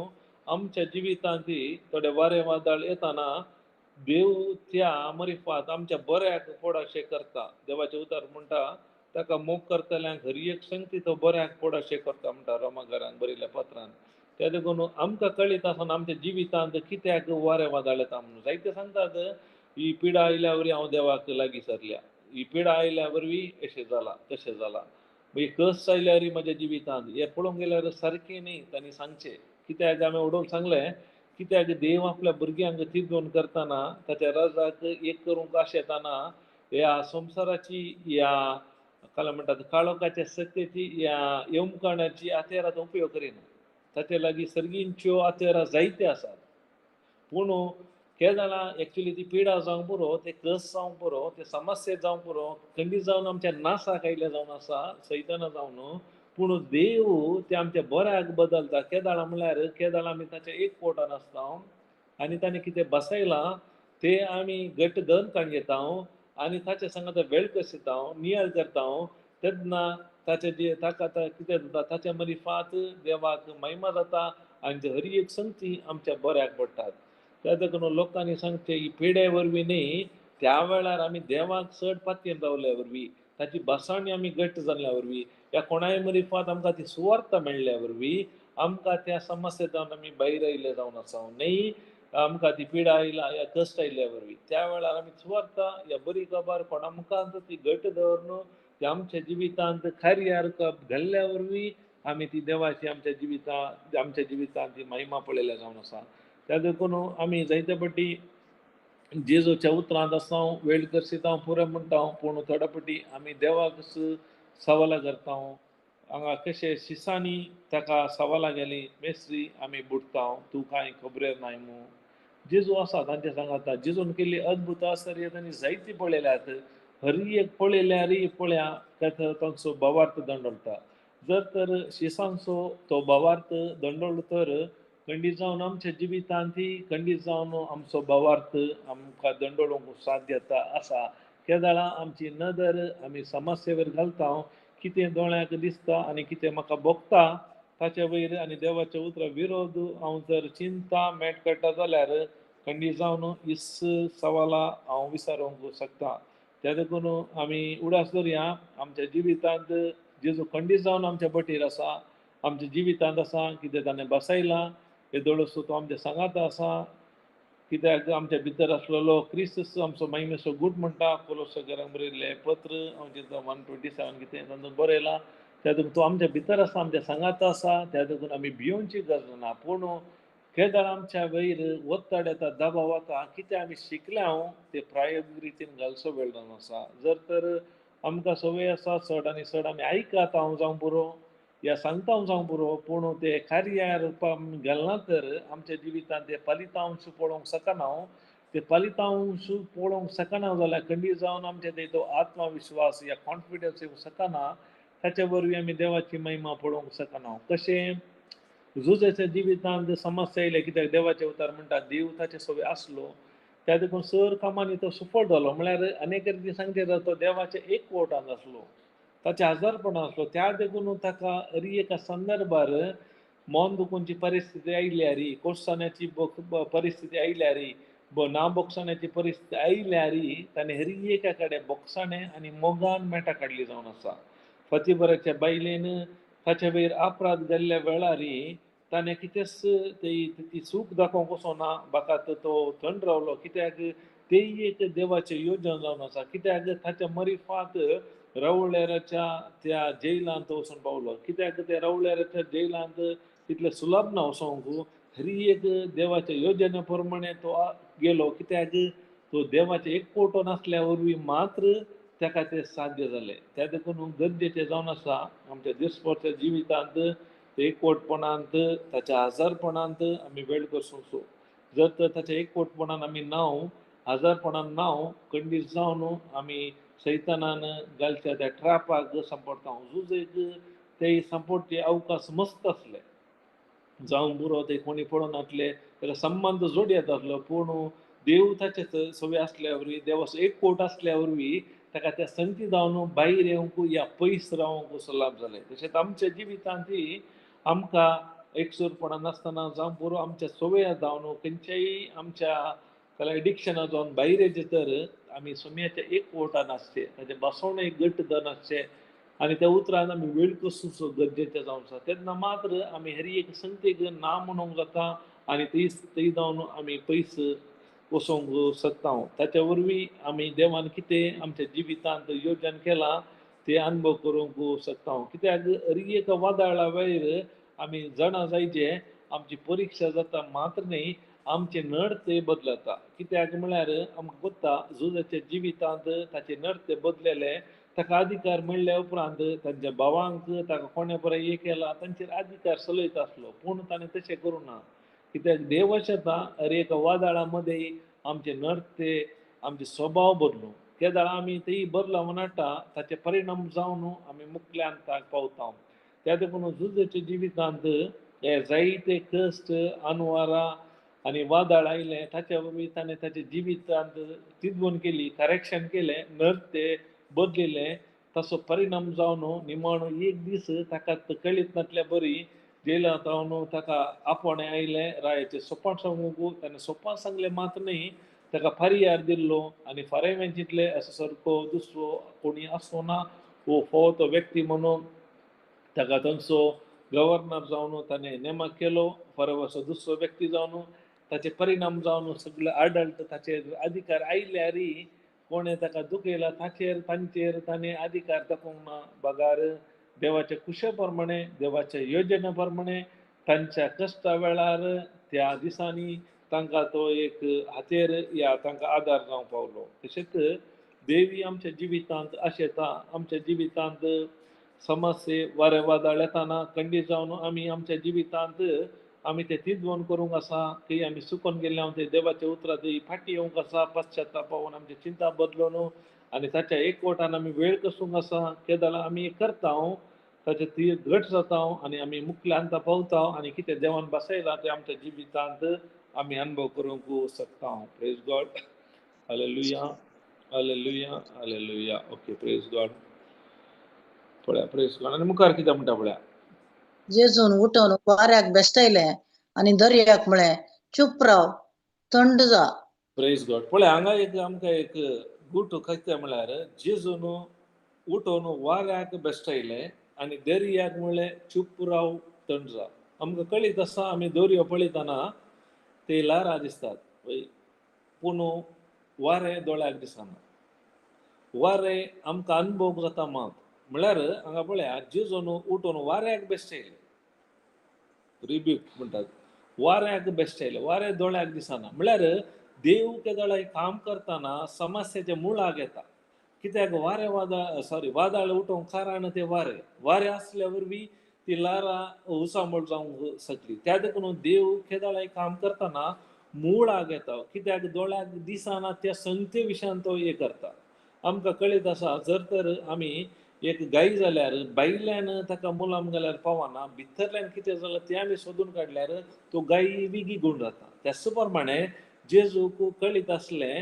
आमच्या जिवितांत थोडे वारें वादळ येतना देव त्या मरिफात आमच्या बऱ्याक पोडाशें करता. देवाचें उतर म्हणटा ताका मोग करतल्यांक हरी एक संगती तो बऱ्याक पोडाशें करता म्हणटा रोमाघरान बरयल्ल्या पत्रान. त्या देखून आमकां कळीत आसना आमच्या जिवितांत कित्याक वारें वादळ येता म्हणून. जायते सांगतात ही पिडा आयल्या वरवीं हांव देवाक लागीं सरल्या, ही पिडा आयल्या वरवीं अशें जालां तशें जालां, मागीर कस आयल्यार म्हज्या जिवितांत. हें पळोवंक गेल्यार सारकें न्ही तांणी सांगचें. कित्याक आमी उडोवन सांगलें, कित्याक देव आपल्या भुरग्यांक तिजोवन करतना ताच्या रजाक एक करूंक आशेतना ह्या संवसाराची, ह्या काल म्हणटात काळोखाच्या सक्तेची, ह्या येवकाणाची हत्याराचो उपयोग करिना. ताचे लागीं सर्गींच्यो हत्यारां जायते आसात, पूण केदाळा एक्चुली ती पिडा जावंक पुरो, ते कस जावंक पुरो, ते समस्या जावंक पुरो, खंडीत जावन आमच्या नासाक आयिल्लें जावन आसा, सैताना जावन. पूण देव ते आमच्या बऱ्याक बदलता. केदाळा म्हणल्यार केदाळा आमी ताच्या एक पोटान आसता आनी ताणें कितें बसयलां ते आमी घट धन काडून घेता आनी ताच्या सांगाता वेळ कशेता, नियाळ करता, तेन्ना ताचे जे ताका कितें जाता, ताच्या मरिफात देवाक महिमा जाता आनी हरी एक संगती आमच्या बऱ्याक पडटात. त्या देखून लोकांनी सांगचें ही पिडे वरवीं न्ही, त्या वेळार आमी देवाक चड पातयेन रावल्या वरवीं, ताची भासाणी आमी घट्ट जाल्ल्या वरवीं, ह्या कोणाय मरिफात आमकां ती सुवार्थ मेळ्ळ्या वरवीं आमकां त्या समस्ये जावन आमी भायर आयिल्ले जावन आसा न्ही. आमकां ती पिडा आयला ह्या कश्ट आयिल्ल्या वरवीं त्या वेळार आमी सुवार्थ ह्या बरी खबर कोणा मुखांत ती घट्ट दवरून ती आमच्या जिवितांत कार्यार घाल्ल्या वरवीं आमी ती देवाची आमच्या जिवितांत ती महिमा पळयल्या जावन आसा. त्या देखून आमी जायते पटी जेजूच्या उतरांत आसा, वेळ करसिता पुरो म्हणटा, पूण थोड्या पटी आमी देवाक सवालां करता. हांगा कशें शिसांनी ताका सवालां गेलीं, मेस्त्री आमी बुडटा, तूं कांय खबरेर नाय मू. जेजू आसा तांचे सांगाता, जेजून केल्ली अद्भुत आश्चर्य तांणी जायती पळयल्यात. हरी एक पळयल्यार पळया ताचो तांचो भावार्थ दंडोळटा. जर तर शिसांचो तो भावार्थ दंडोळलो तर खंडीत जावन आमच्या जिवितांत खंडीत जावन आमचो भावार्थ आमकां दंडोळूंक साध्यता आसा. केदाळा आमची नदर आमी समस्येवर घालता, कितें दोळ्यांक दिसता आनी कितें म्हाका भोगता ताचे वयर आनी देवाच्या उतरा विरोध हांव जर चिंता मेट काडटा जाल्यार खंडीत जावन इस सवाला हांव विसारूंक शकता. त्या देखून आमी उडास दवरया आमच्या जिवितांत जेजू खंडीत जावन आमच्या बटीर आसा, आमच्या जिवितांत आसा, कितें ताणें बसयलां हे दोळसो तो आमच्या सांगात आसा. कित्याक आमच्या भितर आसलेलो क्रिस्त आमचो महिमेचो गूट म्हणटा कोलोसो घरांक बरयल्लें पत्र हांव चिंता 127 कितें तातूंत बरयलां. त्या देखून तो आमच्या भितर आसा, आमच्या सांगात आसा. त्या देखून आमी भियोवची गरज ना. पूण केदार आमच्या वयर ಒತ್ತಡ येता, दबाव वता, कितें आमी शिकल्या ते प्रायोगीक रितीन घालचो वेळ जावन आसा. जर तर आमकां संवय आसा चड आनी चड आमी आयकता हांव जावं पुरो या सांगता हांव जावं पुरो, पूण ते कार्या रुपान घालना तर आमच्या जिवितांत ते फलितांश पळोवंक शकना. ते फलितांश पळोवंक शकना जाल्यार खंडीत जावन आमच्या ते तो आत्मविश्वास या कॉन्फिडन्स येवंक शकना. ताचे वरवीं आमी देवाची महिमा पळोवंक शकना. कशें जुजेच्या जिवितांत समस्या आयल्या, कित्याक देवाचे उतार म्हणटा देव ताचे सवे आसलो, त्या देखून सर कामांनी तो सुफळ जालो. म्हळ्यार अनेक रितीन सांगचे तो देवाचे एक वोटान आसलो, ताचे आजारपण आसलो, त्या देखून ताका हरी एका संदर्भार मन दुखूनची परिस्थिती आयल्यार, कोर्साण्याची परिस्थिती आयल्यार, ना बोगसाण्याची परिस्थिती आयल्यार ताणें हरी एका कडेन बोगसाणें आनी मोगान मेटां काडली जावन आसा. फतीबराच्या बायलेन ताचे वयर अपराध जाल्ल्या वेळार ताणें कितेंच ती चूक दाखोवंक वचोना, बाकात तो थंड रावलो, कित्याक तेय एक देवाचें योजन जावन आसा. कित्याक ताच्या मरिफात रावळेराच्या त्या जेलांत वचून पावलो, कित्याक त्या रावळेराच्या जेलांत तितलें सुलभ ना वचोंक, हरी एक देवाच्या योजने प्रमाणे तो गेलो, कित्याक तो देवाचे एक पोटो नासल्या वरवीं मात्र ताका तें साध्य जालें. त्या देखून गरजेचें जावन आसा आमच्या दिसपडच्या जिवितांत एकवटपणांत ताच्या आजारपणांत आमी वेळ करचो. जर तर ताच्या एकवटपणान आमी नांव आजारपणान नांव खंडीत जावन आमी सैतानान घालच्या त्या ट्रापाक सांपडटा. जुजेक ते सांपडचे अवकाश मस्त आसले, जावं पुरो ते कोणी पळोवनासले, ताका संबंद जोडयेत आसलो, पूण देव ताचे सवे आसल्या वरवीं, देवाचो एकवट आसल्या वरवीं ताका त्या संती जावन भायर येवंक या पयस रावंक सुलाभ जालें. तशेंच आमच्या जिवितांत आमकां एकसुरपणां नासतना जावं पुरो आमच्या सवया जावन खंयच्याय आमच्या एडिक्शनां जावन भायर येयचे तर आमी सोम्याच्या एक वोटान आसचे, ताचें बसवणें घट जावन आसचें आनी त्या उतरान आमी वेळ कसो गरजेचें जावन आसा. तेन्ना मात्र आमी हरी एक संगतीक ना म्हणूंक जाता आनी ती ती जावन आमी पयस वचोंक शकता. ताच्या वरवीं आमी देवान कितें आमच्या जिवितांत योजन केलां ते अनुभव करूंक शकता. कित्याक हरी एका वादळा वयर आमी जाणा जायचे आमची परिक्षा जाता मात्र न्ही, आमचे नडते बदलता. कित्याक म्हळ्यार आमकां कोत्ता जुजाच्या जिवितांत ताचे नडते बदलेले, ताका अधिकार मेळ्ळ्या उपरांत तांच्या भावांक ताका कोणे बरें हे केलां तांचेर अधिकार चलयत आसलो, पूण ताणें तशें करूं ना. कित्याक देव अशें हर एका वादळा मदें आमचे नडते आमचे स्वभाव बदलूं केदाळ आमी तेय बदलाव हाडटा, ताचे परिणाम जावन आमी मुखल्या अंताक पावता. त्या देखून जुजेच्या जिवितांत हे जायते कश्ट अनवारां आनी वादळ आयलें, ताच्या वरवीं ताणें ताच्या जिवितांत तिजवण केली, करेक्शन केलें, नर्ते बदलिलें, ताचो परिणाम जावन निमाणो एक दीस ताका कळीत नासल्या बरी जेलांत रावन ताका आपोवणें आयलें, रायाचें सोपान सांगूंक ताणें सोपान सांगलें मात न्ही, ताका फारियार दिल्लो आनी फारेवें चिंतलें असो सारको दुसरो कोणी आसचो ना, हो फावो तो व्यक्ती म्हणून ताका तांचो गव्हर्नर जावन ताणें नेमक केलो. फारेवाचो दुसरो व्यक्ती जावन ताचे परिणाम जावन सगळे आडल्ट ताचेर अधिकार आयल्यार कोणें ताका दुखयला ताचेर तांचेर ताणें अधिकार दाखोवंक ना, बगार देवाच्या कुशे प्रमाणे देवाच्या योजने प्रमाणे तांच्या कश्टा वेळार त्या दिसांनी तांकां तो एक हातेर या तांकां आदार जावंक पावलो. तशेंच देवी आमच्या जिवितांत आशेता, आमच्या जिवितांत समस्ये वारे वादळ येताना खंडीत जावन आमी आमच्या जिवितांत आमी ते तिजवण करूंक आसा की आमी सुकोन गेल्ले ते देवाच्या उतरां ती फाटी येवंक आसा, पश्चाताप पावून आमची चिंता बदलून आनी ताच्या एकवटान आमी वेळ कसूंक आसा. केदाळ आमी करता ताचे ती घट जाता आनी आमी मुखल्या अंता पावता आनी कितें देवान बसयलां तें आमच्या जिवितांत आमी अनुभव करूंक शकता. Praise God, hallelujah, hallelujah, hallelujah. Okay, praise God. पळया, प्रेज गॉड. आनी मुखार कितें म्हणटा पळया. जेजून उठून वाऱ्याक बेश्टयलें आनी दर्याक म्हळें, चूप राव, थंड जा. प्रेज गॉड. पळय हांगा एक आमकां एक गुट कितें म्हळ्यार जेजून उठून वाऱ्याक बेश्टयलें आनी दर्याक म्हणलें चूप राव, थंड जा. आमकां कळीत आसा, आमी दर्यो पळयतना ते ल्हारां दिसतात, पूण वारें दोळ्याक दिसना, वारें आमकां अनुभव जाता मात. म्हळ्यार हांगा पळया जेजून उठून वाऱ्याक बेश्टयलें, रिब्यूक म्हणटात, वाऱ्याक बेश्टयलें, वारें दोळ्याक दिसना. म्हळ्यार देव केदळाय काम करतना समस्याच्या मुळाक येता. कित्याक वारें वादळ सॉरी वादळ उठोवंक कारण ते वारें, वारें आसल्या वरवीं ती ल्हारां उसामळ जावंक शकली. त्या देखून देव केदळाय काम करतना मुळाक येता, कित्याक दोळ्याक दिसना त्या संगते विशयान तो हे करता. आमकां कळीत आसा, जर तर आमी एक गाय जाल्यार भायल्यान ताका मुलाम घाल्यार पावना, भितरल्यान कितें जालां तें आमी सोदून काडल्यार तो गाय वेगळी गुण जाता. त्याच प्रमाणे जेजूक कळीत आसलें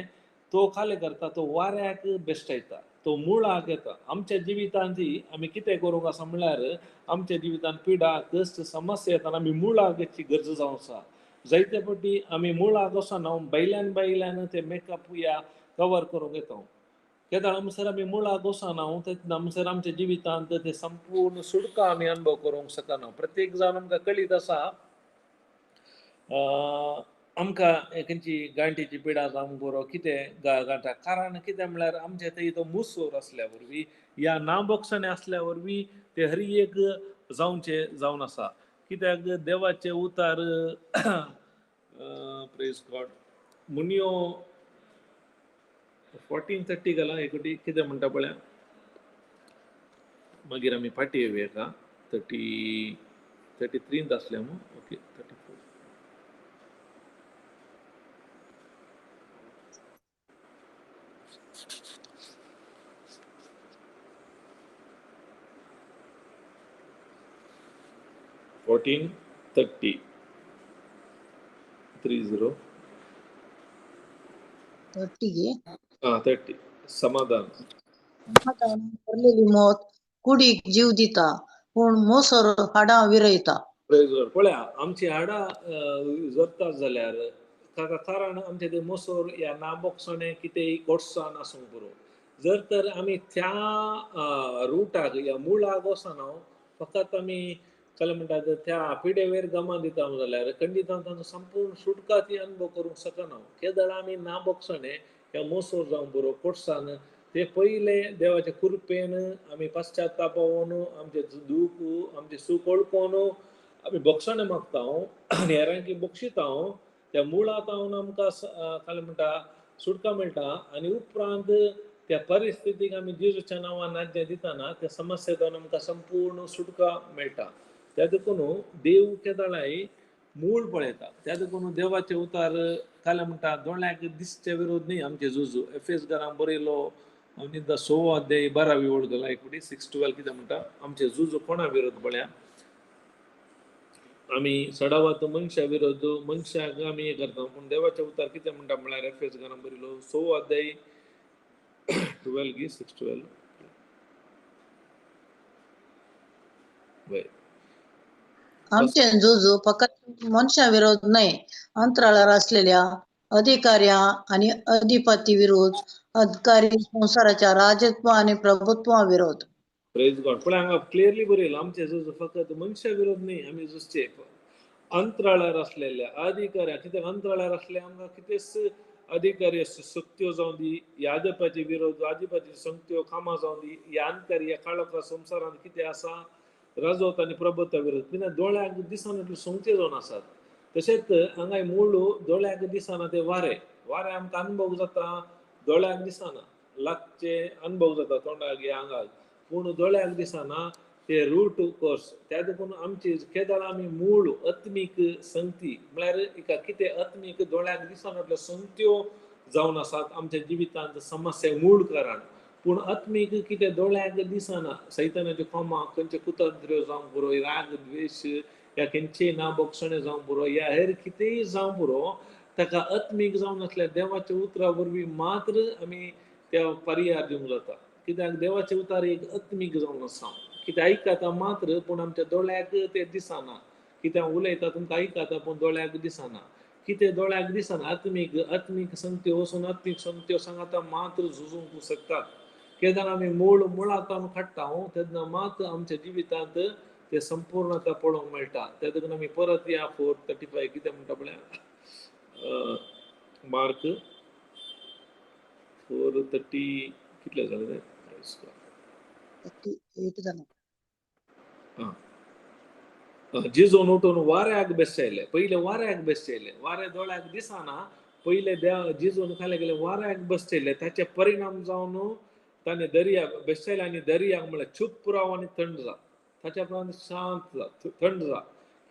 तो खालें करता, तो वाऱ्याक बेश्टायता, तो मुळाक येता. आमच्या जिवितांत आमी कितें करूंक आसा म्हणल्यार आमच्या जिवितांत पिडा कश्ट समस्या येतना आमी मुळाक येची गरज जावन आसा. जायते फावटी आमी मुळाक वचना, भायल्यान भायल्यान ते मेकअप या कवर करूंक येता. केदाळ आमसर आमी मुळाक वचना तेन्ना आमसर आमच्या जिवितांत ते संपूर्ण सुटका आमी अनुभव करूंक शकना. प्रत्येक जाण आमकां कळीत आसा आमकां खंयची गांठीची पिडा जावंक बरो कितें गांठा, कारण कितें म्हणल्यार आमच्या थंय तो मुसोर आसल्या वरवीं या नाबोक्षणे आसल्या वरवीं ते हर एक जावचे जावन आसा. कित्याक देवाचे उतार प्रेज गॉड मुनियो 14:30 घाला एकटी कितें म्हणटा पळया, मागीर आमी फाटीं येवया का 33 आसले मू, ओके 34. 14:30 30 30 30. समाधान भरलेली मौत कुडीक जीव दिता, पूण मोसर हाडां विरयता. पळया आमची हाडां जरतात जाल्यार ताका कारण आमचे ते मोसोर या नाबोक्षणे कितेंय गोडसाण आसूंक पुरो. जर तर आमी त्या रुटाक या मुळाक वचना, फकत आमी कल म्हणटात त्या पिडेवेर गमा दिता जाल्यार खंडितान तांचो संपूर्ण सुटका ती अनुभव करूंक शकना. केदळ आमी नाबोक्षणे या मोसोर जावंक बरो कोटसान ते पयले देवाच्या कृपेन आमी पश्चातापावन आमचे दूख आमचे सूख वळखून आमी बोक्षणे मागता आनी हेरांकी बक्षिता, त्या मुळांत आमकां काय म्हणटा सुटका मेळटा. आनी उपरांत त्या परिस्थितीक आमी जेजूच्या नांवान राज्य दितना त्या समस्येंतल्यान आमकां संपूर्ण सुटका मेळटा. त्या देखून देव केदळाय मूळ पळयता. त्या देखून देवाचे उतार काय म्हणटा दोळ्याक दिसचे विरोध न्ही आमचे जुजू. एफएस घरां बरयलो आनी 6 अध्याय 12 ओळ घाला एक फावटी 6:12 कितें म्हणटा, आमचे जुजू कोणा विरोध पळया, आमी सडावात मनशा विरोध मनशाक आमी हें करता, पूण देवाचे उतार कितें म्हणटा म्हळ्यार एफएस घरां बरयलो 6 अध्याय 12 गी 6:12. वय आमचे जुजू फकत मनशा विरोध न्हय, अंतराळार असलेल्या अधिकाऱ्या आणि अधिपती विरोध, अधिकारी संसाराच्या राजत्व आणि प्रभुत्वा विरोध. प्रेज गॉड. पळय हांगा क्लियरली बरयला आमचे जुजू फकत मनशा विरोध न्हय, आमी जुजचे अंतराळार असलेल्या अधिकाऱ्या. कित्याक अंतराळार असले आमकां कितेंच अधिकारी शक्त्यो जावं दी, ह्या आदिपाचे विरोध आदिपाची शक्त्यो कामां जावं दी, ह्या अंतर ह्या काळोखा संवसारांत कितें आसा राजवत आनी प्रभुत्वा विरोध. कित्याक दोळ्याक दिसना इतल्यो संगत्यो जावन आसात. तशेंच हांगा मूळ दोळ्याक दिसना ते वारें, वारें आमकां अनुभव जाता, दोळ्याक दिसना, लागचे अनुभव जाता तोंडाक या आंगाक, पूण दोळ्याक दिसना ते रूट कोर्स. त्या देखून आमची केदळ आमी मूळ आत्मीक संगती म्हळ्यार एका कितें आत्मीक दोळ्याक दिसना इतल्यो संगत्यो जावन आसात आमच्या जिवितांत समस्या मूळ कारण. पूण आत्मीक कितें दोळ्याक दिसना सैतानाच्यो कामां खंयचे कुतंत्र्यो जावंक पुरो, राग द्वेश या खंयचेय नाबोक्षणे जावंक पुरो या हेर कितेंय जावंक पुरो, ताका आत्मीक जावन आसल्यार देवाच्या उतरा वरवीं मात्र आमी त्या पर्याय दिवंक जाता. कित्याक देवाचे उतार एक आत्मीक जावन आसा, कितें आयकता मात्र पूण आमच्या दोळ्याक ते दिसना. कितें उलयता तुमकां आयकता पूण दोळ्याक दिसना, कितें दोळ्याक दिसना आत्मीक आत्मीक संगत्यो वचून आत्मीक संगत्यो सांगाता मात्र झुजूंक शकतात. केन्ना आमी मूळ मुळांत आमी काडटा तेन्ना मात आमच्या जिवितांत ते संपूर्णता पळोवंक मेळटा. त्या देखून आमी परत या 4:35 कितें म्हणटा पळया, मार्क 4:30 कितले जाले ते? 38 जालें. जेजून उठून वाऱ्याक बेसयले, पयले वाऱ्याक बेसयले, वारें दोळ्याक दिसना, पयले देव जेजून खाले गेले वाऱ्याक बसयले, ताचे परिणाम जावन ताणें दर्या बेसयले आनी दर्याक म्हळ्यार चूप राव आनी थंड जा, ताच्या उपरांत शांत जा, थंड जा.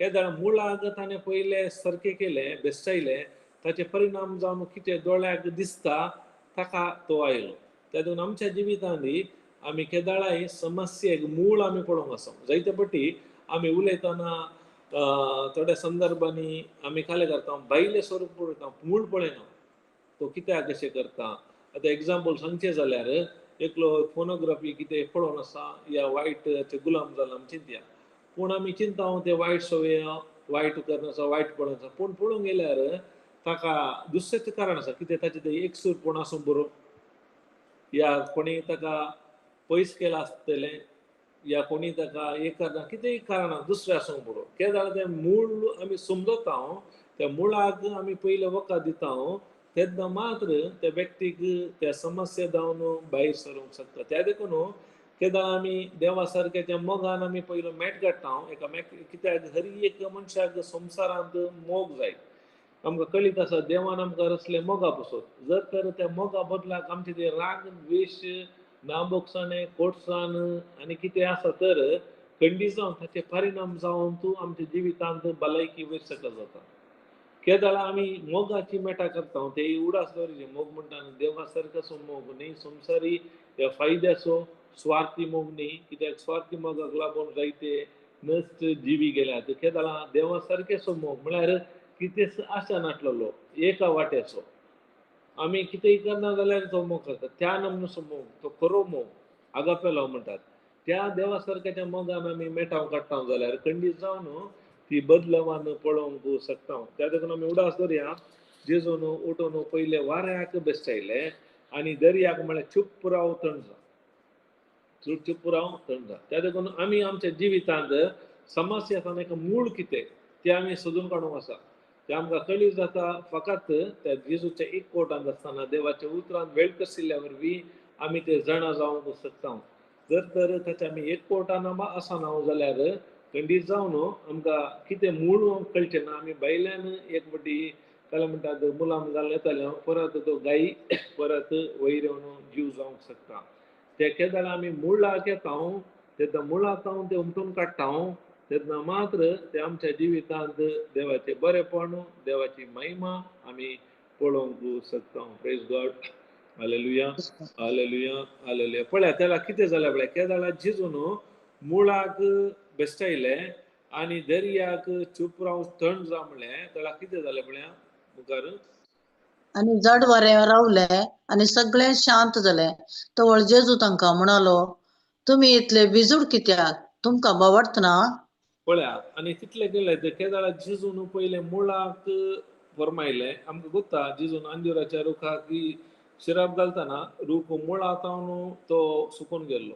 केदळ मुळाक ताणें पयले सारकें केलें, बेसयले, ताचे परिणाम जावन कितें दोळ्याक दिसता ताका तो आयलो. त्या देखून आमच्या जिवितांनी आमी केदाळाय समस्येक मूळ आमी पळोवंक आसा. जायते पटी आमी उलयतना थोड्या संदर्भांनी आमी खालें करता, भायलें स्वरूप पळयता, मूळ पळयना तो कित्याक अशें करता. आतां एग्जाम्पल सांगचें जाल्यार एकलो फोनोग्राफी कितें पळोवन आसा या वायट गुलाम जाला आमी चिंतया, पूण आमी चिंता ते वायट सवय वायट करून आसा, वायट पळोवन आसा, पूण पळोवंक गेल्यार ताका दुसरेंच कारण आसा. कितें ताचें तें एकसूरपण आसूं बरो, या कोणी ताका पयस केलां आसतलें, या कोणी ताका एक कारण कितेंय कारणां दुसरें आसूंक बरो. कितें जाल्यार तें मूळ आमी समजता, त्या मुळाक आमी पयलें वखद दिता तेन्ना मात्र त्या व्यक्तीक त्या समस्या जावन भायर सरूंक शकता. त्या देखून केदां आमी देवा सारक्याच्या मोगान आमी पयलो मेट काडटा एका कित्याक हर एक मनशाक संवसारांत मोग जाय. आमकां कळीत आसा देवान आमकां रचले मोगा पसत. जर तर त्या मोगा बदलाक आमचे ते राग द्वेश नाबोगसाणे कोटसाण आनी कितें आसा तर खंडीत जावन ताचे परिणाम जावन तूं आमच्या जिवितांत भलायकी वयर सकल जाता. केदाळा आमी मोगाची मेटा करता ते उडास दवरिचे मोग म्हणटा देवा सारको मोग न्ही, संवसारी ह्या फायद्याचो स्वार्थी मोग न्ही, कित्याक स्वार्थी मोगाक लागून जायते नश्ट जिवी गेल्यात. केदाळा देवा सारकेचो मोग म्हळ्यार कितेंच आशा नासलेलो एका वाट्याचो आमी कितेंय करना जाल्यार तो मोग करता, त्या नमनसो मोग तो खरो मोग आगापेलो म्हणटात. त्या देवा सारक्याच्या मोगान आमी मेटाव काडटा जाल्यार खंडीत जावन ती बदलवान पळोवंक शकता. त्या देखून आमी उडास दर्या जेजून उठून पयले वाऱ्याक बेसयले आनी दर्याक म्हळ्यार चुप राव थंड जा, चुप राव थंड जा. त्या देखून आमी आमच्या जिवितांत समस्या आसतना एक मूळ कितें तें आमी सोदून काडूंक आसा. तें आमकां कळीत जाता फकत त्या जेजूच्या एक कोटांत आसतना देवाच्या उतरान वेळ कसिल्ल्या वरवीं आमी ते जाणा जावंक शकता. जर तर ताच्या आमी एक कोटान आसना जाल्यार खंडीत जावन आमकां कितें मूळ कळचें ना. आमी भायल्यान एक फावटी काय म्हणटात मुलाम घालून येताले परत तो गायी परत वयर येवन जीव जावंक शकता. ते केदाळा आमी मुळाक येता तेन्ना मुळाक हांव ते उमटून काडटा तेन्ना मात्र ते आमच्या जिवितांत देवाचें बरेपण देवाची महिमा आमी पळोवंक शकता. Praise God, hallelujah, hallelujah, hallelujah. पळया त्याला कितें जालें पळया, केदाळा जेजून मुळाक बेस्टायले आनी दर्याक चूप राव थंड जा म्हणलें, त्याला कितें जालें पळया मुखार. आनी जड वारें रावले आनी सगळें शांत जालें. तवळ जेजू तांकां म्हणालो, तुमी इतले बिजूड कित्याक, तुमकां बावडतना? पळया आनी तितले केले केदाळा जेजून पयले मुळाक फरमायले. आमकां गोत्ता जेजून अंजुराच्या रुखाक शिराप घालतना रूख मुळाक तो सुकून गेल्लो.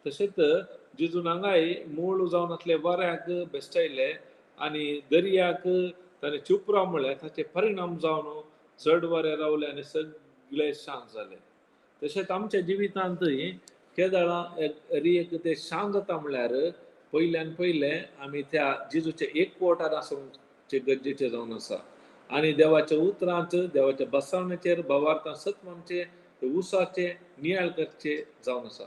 तशेंच जेजून हांगाय मूळ जावन आसले वाऱ्याक बेस्टायले आनी दर्याक ताणें चूप राव म्हणलें, ताचे परिणाम जावन चड वारें रावले आनी सगळे शांत जाले. तशेंच आमच्या जिवितांतूय केदाळा एक ते शांत जाता म्हणल्यार पयल्यान पयलें आमी त्या जेजूच्या एक कोटार आसूंक गरजेचें जावन आसा आनी देवाच्या उतरांत देवाच्या बसावण्याचेर भावार्थान सत मानचे उसाचे नियाळ करचे जावन आसा.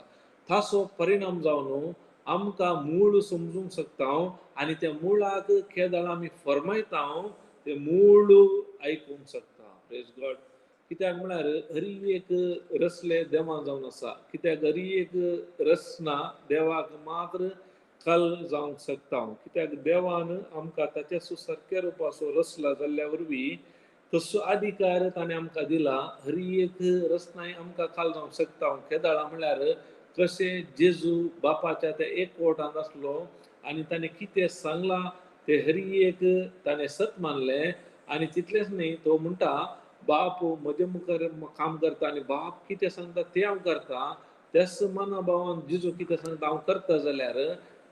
ताचो परिणाम जावन आमकां मूळ समजूंक शकता आनी त्या मुळाक केदाळा आमी फरमायता ते मूळ आयकूंक शकता. Praise God. कित्याक म्हळ्यार हरी एक रसले देवा जावन आसा, कित्याक हरी एक रसना देवाक मात्र कल जावंक शकता. कित्याक देवान आमकां ताच्या सारक्या रुपाचो रसला जाल्ल्या वरवीं तसो अधिकार ताणें आमकां दिला. हरी एक रसनाय आमकां काल जावंक शकता. केदाळा म्हळ्यार कशें जेजू बापाच्या त्या एक कोटांत आसलो आनी ताणें कितें सांगलां तें हरी एक ताणें सत मानलें. आनी तितलेंच न्ही, तो म्हणटा बाप म्हजे मुखार काम करता आनी बाप कितें सांगता तें हांव करता. त्याच मना भावान जेजू कितें सांगता हांव करता जाल्यार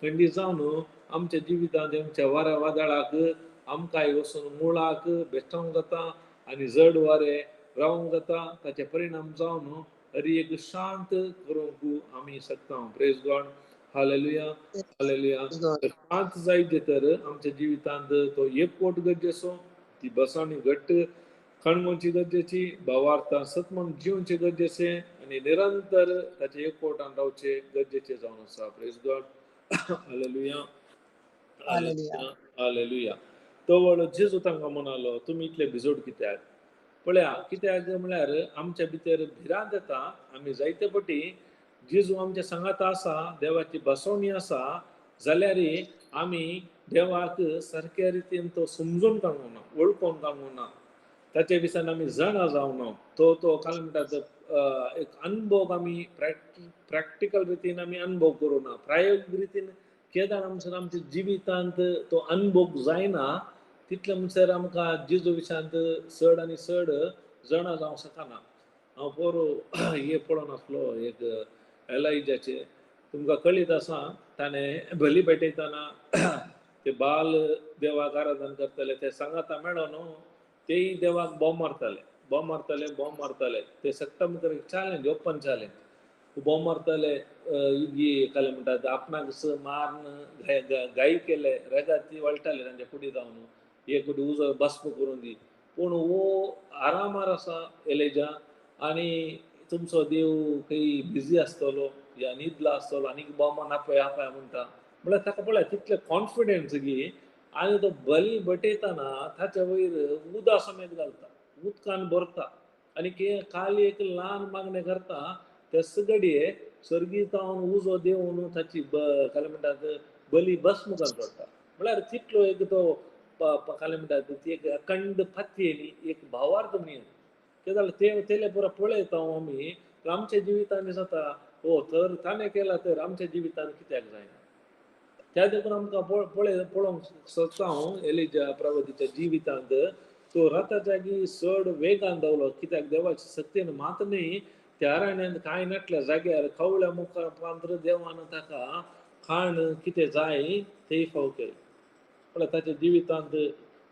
खंडीत जावन आमच्या जिवितांत आमच्या वाऱ्या वादळाक आमकांय वचून मुळाक बेस्टोवंक जाता आनी जड वारें रावंक जाता. ताचे परिणाम जावन हरी एक शांत करूंक आमी शकता. प्रेज गॉड, हालेलुया, हालेलुया. शांत जायत तर आमच्या जिवितांत तो एक कोट गरजेचो, ती बसावणी घट्ट कणगोवची गरजेची, भावार्थान सत म्हण जिवचे गरजेचे आनी निरंतर ताचे एक कोटान रावचे गरजेचे जावन आसा. प्रेज गॉड, हालेलुया, हालेलुया, हालेलुया. तवळ जेजू तांकां म्हणालो, तुमी इतले भिजोड कित्याक? पळया कित्याक म्हळ्यार आमच्या भितर भिरांत येता. आमी जायते पटी जेजू आमच्या सांगात आसा, देवाची बसवणी आसा जाल्यार आमी देवाक सारक्या रितीन तो समजून काडूंक ना, वळखून काडूंक ना, ताच्या विसान आमी जाणा जावना. तो तो काय म्हणटात एक अनुभव आमी प्रॅक्टिकल रितीन आमी अनुभव करूं ना, प्रायोगीक रितीन केदार म्हणसर आमच्या जिवितांत तो अनुभव जायना तितले म्हणसर आमकां जेजू विशांत चड आनी चड जाणा जावंक शकना. हांव पोरू हे पळोवन आसलो एक एलायजाचे, तुमकां कळीत आसा ताणें बली भेटयतना ते बाल देवाक आराधन करताले, ते सांगाता मेळोन न्हू तेय देवाक बॉम्ब मारताले, बॉम्ब मारताले, बॉम्ब मारताले. ते सगळ्या मुखार एक चॅलेंज, ओपन चॅलेंज, बॉम्ब मारताले. युगी काय म्हणटात आपणाक मारून गाय केले रेगाती वळटाले तांच्या कुडी जावन एक कुडी उजो भस्म करून दी. पूण हो आरामार आसा एलेजा आनी तुमचो देव खंय बिजी आसतलो या न्हिदला आसतलो आनी बॉम्बान आपय आपय म्हणटा. म्हळ्यार ताका पळय तितले कॉन्फिडन्स गी. आनी तो बली बटयतना ताच्या वयर उदक समेत घालता, उदकान भरता आनी खाली एक ल्हान मागणें करता तेच घडये सर्गीतावन उजो देवन ताची काय म्हणटात बली भस्म करून पडटा. म्हळ्यार तितलो एक तो काय म्हणटात ती एक अखंड फाती एक भावार्थ म्हणून ते जाल्यार ते तेले पुरा पळयता आमी आमच्या जिवितान जाता हो तर ताणें केला तर आमच्या जिवितान कित्याक जायना. त्या देखून आमकां पळय पळोवंक सोदता हांव एलिजा प्रवादीच्या जिवितांत तो रथाच्या जागी चड वेगान धांवलो कित्याक देवाच्या शक्तीन मात न्ही त्या अरण्यांत कांय नाटल्या जाग्यार खवळ्या मुखार पांत्र देवान ताका खाण कितें जाय तेय फाव केलें. पळय ताच्या जिवितांत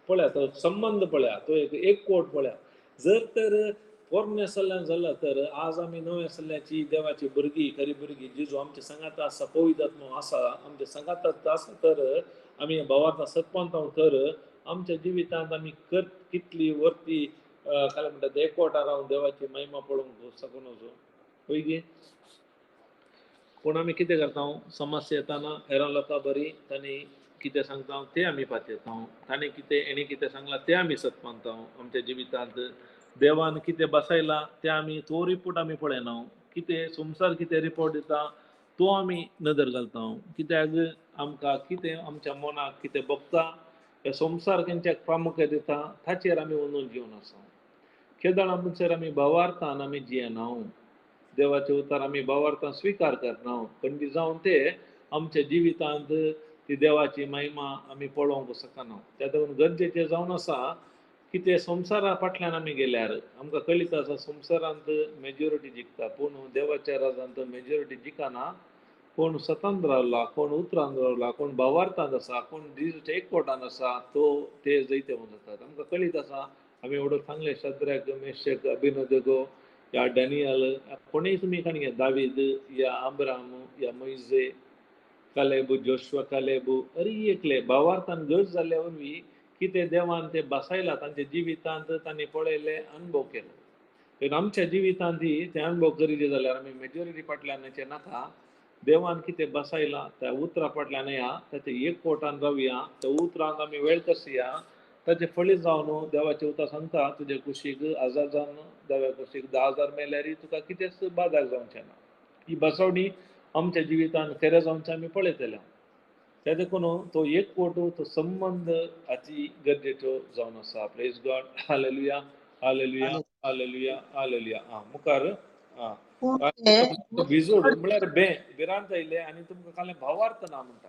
पळया तो संबंद पळया, तो एक एकवट पळया. जर तर पोरण्या सल्ल्यान जाला तर आज आमी नव्या सल्ल्याची देवाची भुरगीं, खरी भुरगीं, जेजू आमच्या सांगाता आसा, पवित्र आत्मो आसा आमच्या सांगाता आसा तर आमी भावार्थ सत्पंताव तर आमच्या जिवितांत आमी कितली वर्ती काय म्हणटात एकवटा रावन देवाची महिमा पळोवंक शकून वचूं हय गी. पूण आमी कितें करता, समस्या येताना हेरां लोकां बरी तांणी कितें सांगता तें आमी पातयेता, ताणें कितें हेणें कितें सांगलां तें आमी सत मानता. आमच्या जिवितांत देवान कितें बसयलां तें आमी तो रिपोर्ट आमी पळयना, कितें संवसार कितें रिपोर्ट दिता तो आमी नदर घालता. कित्याक आमकां कितें आमच्या मनाक कितें भोगता हे संवसार खंयच्याक प्रामुख्य दिता ताचेर आमी वचून जिवन आसा. केदळा म्हणसर आमी भावार्थान आमी जियेना, देवाचे उतार आमी भावार्थान स्विकार करना, खंडी जावन ते आमच्या जिवितांत ती देवाची महिमा आमी पळोवंक शकना. त्या देखून गरजेचें जावन आसा कितें संवसारा फाटल्यान आमी गेल्यार आमकां कळीत आसा संवसारांत मेजोरिटी जिखता पूण देवाच्या राजांत मेजोरिटी जिखना. कोण स्वतंत्र रावला, कोण उतरान रावला, कोण भावार्थांत आसा, कोण जेजूच्या एकवटान आसा तो ते जैते जातात. आमकां कळीत आसा आमी एवढो सांगले शद्रक, मेशक, अभिनदगो या डॅनियल कोणूय तुमी काणी दावीद या आब्राम या मोयजे, कालेबू, जोशुआ कालेबू अरे एकले भावार्थान गरज जाल्ल्या वरवीं कितें देवान ते बसायला तांच्या जिवितांत तांणी पळयलें, अनुभव केलो. तर आमच्या जिवितांत ते अनुभव करीत जाल्यार आमी मेजोरिटी फाटल्यान नाका, देवान कितें बसायला त्या उतरा फाटल्यान या, ताच्या एकवटान रावया, त्या उतरांक आमी वेळ कसया, ताचे फळी जावन देवाचें उतर सांगता तुजे कुशीक 1000 जावन देवा कुशीक 10,000 मेल्यार तुका कितेंच बादाक जावचें ना. ही बसवणी आमच्या जिवितांत खरें जावचें आमी पळयतले. त्या देखून तो एकवट, तो संबंद अती गरजेचो जावन आसा. Praise God, hallelujah, hallelujah, hallelujah, hallelujah. आं मुखार आं भिजोड म्हळ्यार बे भिरांत आयले आनी तुमकां काल भावार्थ ना म्हणटा.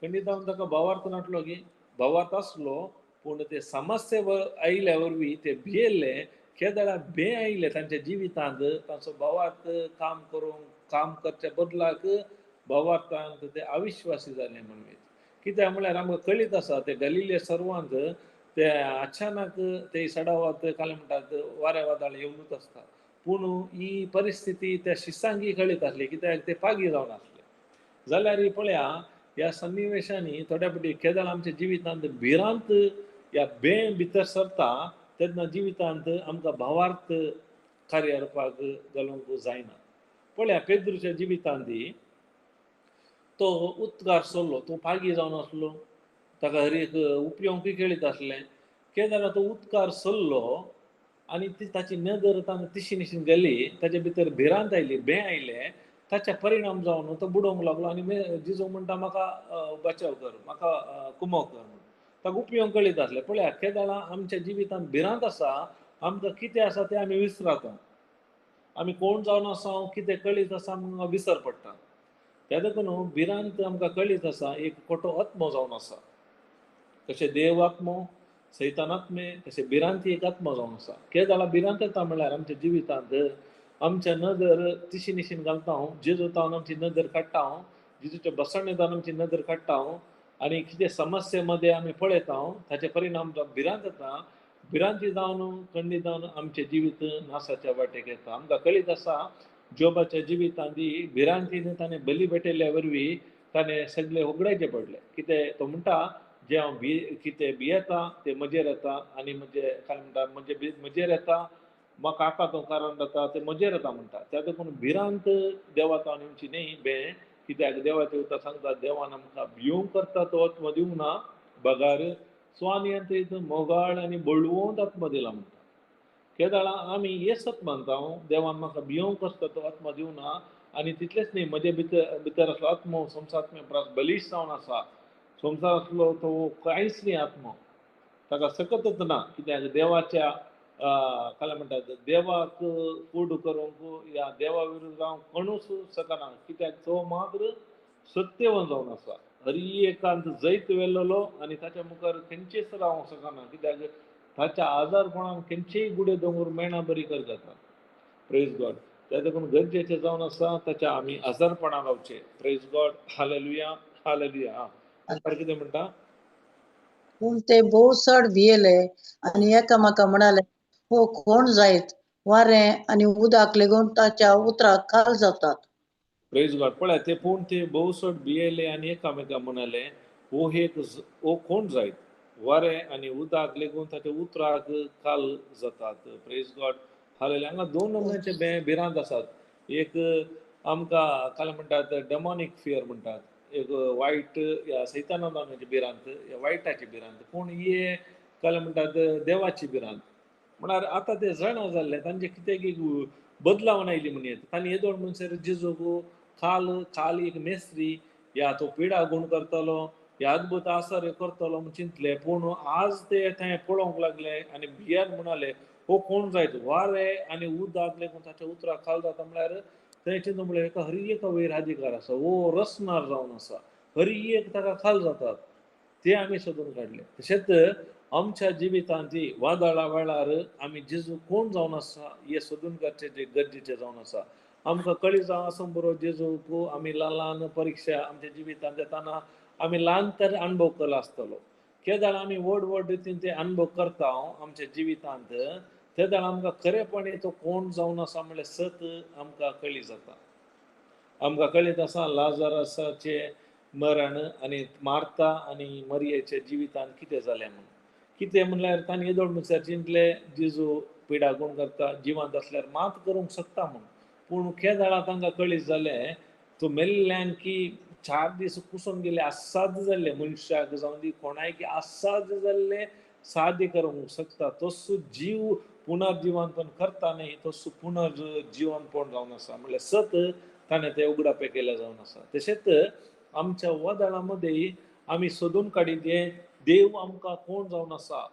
खंडीत जावन ताका भावार्थ नाटलो की भावार्थ आसलो पूण ते समस्ये आयल्या वरवीं ते भियेल्ले. केदळा भे आयले तांच्या जिवितांत तांचो भावार्थ काम करूंक काम करच्या बदलाक भावार्थांत ते अविश्वासी जाले म्हणून. कित्याक म्हळ्यार आमकां कळीत आसा ते गलिले सर्वांत ते अचानक ते सडावात काय म्हणटात वाऱ्या वादळ येवनूच आसता. पूण ही परिस्थिती त्या शिसांकी कळीत आसली कित्याक ते पागी जावन आसले. जाल्यार पळया ह्या सन्निवेशांनी थोड्या फावटी केदळ आमच्या जिवितांत भिरांत या भे भितर सरता तेन्ना जिवितांत आमकां भावार्थ कार्यारपाक घालूंक जायना. पळया पेद्रूच्या जिवितांत तो उदकार सरलो, तो पागी जावन आसलो, ताका हर एक उपयोगूय खेळीत आसलें. केदळा तो उदकार सरलो आनी ती ताची नदर तांकां तिशी निशीन गेली, ताचे भितर भिरांत आयली, भंय आयलें. ताचे परिणाम जावन तो बुडोवंक लागलो आनी जेजू म्हणटा म्हाका बचाव कर, म्हाका कुमो कर म्हूण. ताका उपयोग कळीत आसलें. पळया केदाळा आमच्या जिवितांत भिरांत आसा, आमकां कितें आसा तें आमी विसरता, आमी कोण जावन आसा कितें कळीत आसा आमकां विसर पडटा. त्या देखून भिरांत आमकां कळीत आसा एक खोटो आत्मो जावन आसा. कशें देव आत्मो, सैतान आत्मे, तशें भिरांती एक आत्मो जावन आसा. केदाळा भिरांत येता म्हणल्यार आमच्या जिवितांत आमच्या नदर तिशी निशीन घालता हांव, जेजू तावन आमची नदर काडटा हांव, जेजूच्या बसणे तावन आमची नदर काडटा हांव आनी कितें समस्ये मध्ये आमी पळयता हांव, ताचे परिणाम भिरांत येता. भिरांती जावन खंडीत जावन आमचें जिवीत नासाच्या वाटेक येता. आमकां कळीत आसा जोबाच्या जिवितांत भिरांतीन ताणें बली भेटयल्ल्या वरवीं ताणें सगळें होगडायचें पडलें. कितें तो म्हणटा जें हांव कितें भियेता तें म्हजेर येता आनी म्हजे काय म्हणटा म्हजे म्हजेर येता, म्हाका आका कारण जाता तें म्हजेर येता म्हणटा. त्या देखून भिरांत देवा तावन येवची न्ही बें, कित्याक देवाचें उतर सांगता देवान आमकां भिवंक करता तो आत्मो दिवंक ना, बगार स्वनियंत्रीत मोगाळ आनी बळवंत आत्मो दिला म्हणटा. केदाळा आमी हे सत मानता देवान म्हाका भिवंक करता तो आत्मो दिवंक ना आनी तितलेंच न्ही म्हजे भितर भितर आसलो आत्मो संवसारात्मे परस बलिश्ट जावन आसा. संवसार आसलो तो कांयच न्ही आत्मो, ताका सकतच ना. कित्याक देवाच्या काय म्हणटात देवाक फूड करूंक या देवा विरुद्ध रावंक कोणूच शकना. कित्याक तो मात्र सत्यवन जावन आसा, हरी एकांत जैत वेल्लो आनी ताच्या मुखार खंयचेच रावंक शकना. कित्याक ताच्या आजारपणान खंयचेय गुडे दोंगर मेणा बरी कर जाता. Praise God. त्या देखून गरजेचें जावन आसा ताच्या आमी आजारपणान रावचें. Praise God. Hallelujah, hallelujah. मुखार कितें म्हणटा? पूण ते भोव चड भियेले आनी एकामेका म्हणाले, हो कोण जायत, वारें आनी उदक लेगून ताच्या उतराक खाल जातात. Praise God. पळय ते पूण ते भोव चड भियेले आनी एकामेका म्हणाले, हो एक हो कोण जायत, वारें आनी उदक लेगून ताच्या उतराक खाल जातात. Praise God. Hallelujah. हांगा दोन नमुन्याचे भिरांत आसात. एक आमकां काय म्हणटात डेमॉनीक फियर म्हणटात, एक वायट या सैतानाची भिरांत या वायटाची भिरांत, पूण हे काय म्हणटात देवाची भिरांत. म्हळ्यार आतां ते जाणा जाल्ले तांचे कितें बदलावन आयली म्हण येता. तांणी येदोळ म्हणसर जेजूक खाल खाल एक मेस्त्री या तो पिडा गुण करतलो या अद्भुत आसर करतलो म्हूण चिंतले, पूण आज ते थंय पळोवंक लागले आनी भियान म्हणाले हो कोण जायत, वारें आनी उदक लेगून ताच्या उतराक खाल जाता. म्हळ्यार थंय चिंतू म्हळ्यार एका हरी एका वयर अधिकार आसा, हो रसनार जावन आसा, हरी एक ताका खाल जातात, ते आमी सोदून काडले. तशेंच आमच्या जिवितांत वादळा वेळार आमी जेजू कोण जावन आसा हे सोदून काडचें जे गरजेचें जावन आसा. आमकां कळी जावन आसूं बरो जेजूक आमी ल्हान ल्हान परिक्षा आमच्या जिवितांत येताना आमी ल्हान तर अणभव केलो आसतलो. केदाळ आमी व्हड व्हड रितीन ते अणभव करता आमच्या जिवितांत, तेदाळ आमकां खरेपणी तो कोण जावन आसा म्हणल्यार सत आमकां कळी जाता. आमकां कळीत आसा लाजारसाचें मरण आनी मार्ता आनी मरियेच्या जिवितांत कितें जालें म्हणून. कितें म्हणल्यार तांणी येदोळ म्हणसर चिंतले जेजू पिडा गुण करता, जिवंत आसल्यार मात करूंक शकता म्हूण, पूण केदाळा तांकां कळीत जालें तो मेल्ल्यान की 4 दीस कुसून गेले, असाध्य जाल्ले मनशाक जावन दी कोणायकी असाध्य जाल्ले साध्य करूंक शकता. तसो जीव पुनर्जिवनपण करता न्ही, तसो पुनर्जिवनपण जावन आसा. म्हणल्यार सत ताणें तें उगडापें केलें जावन आसा. तशेंच आमच्या वादळां मदें आमी सोदून काडिल्लें देव आमकां कोण जावन आसा,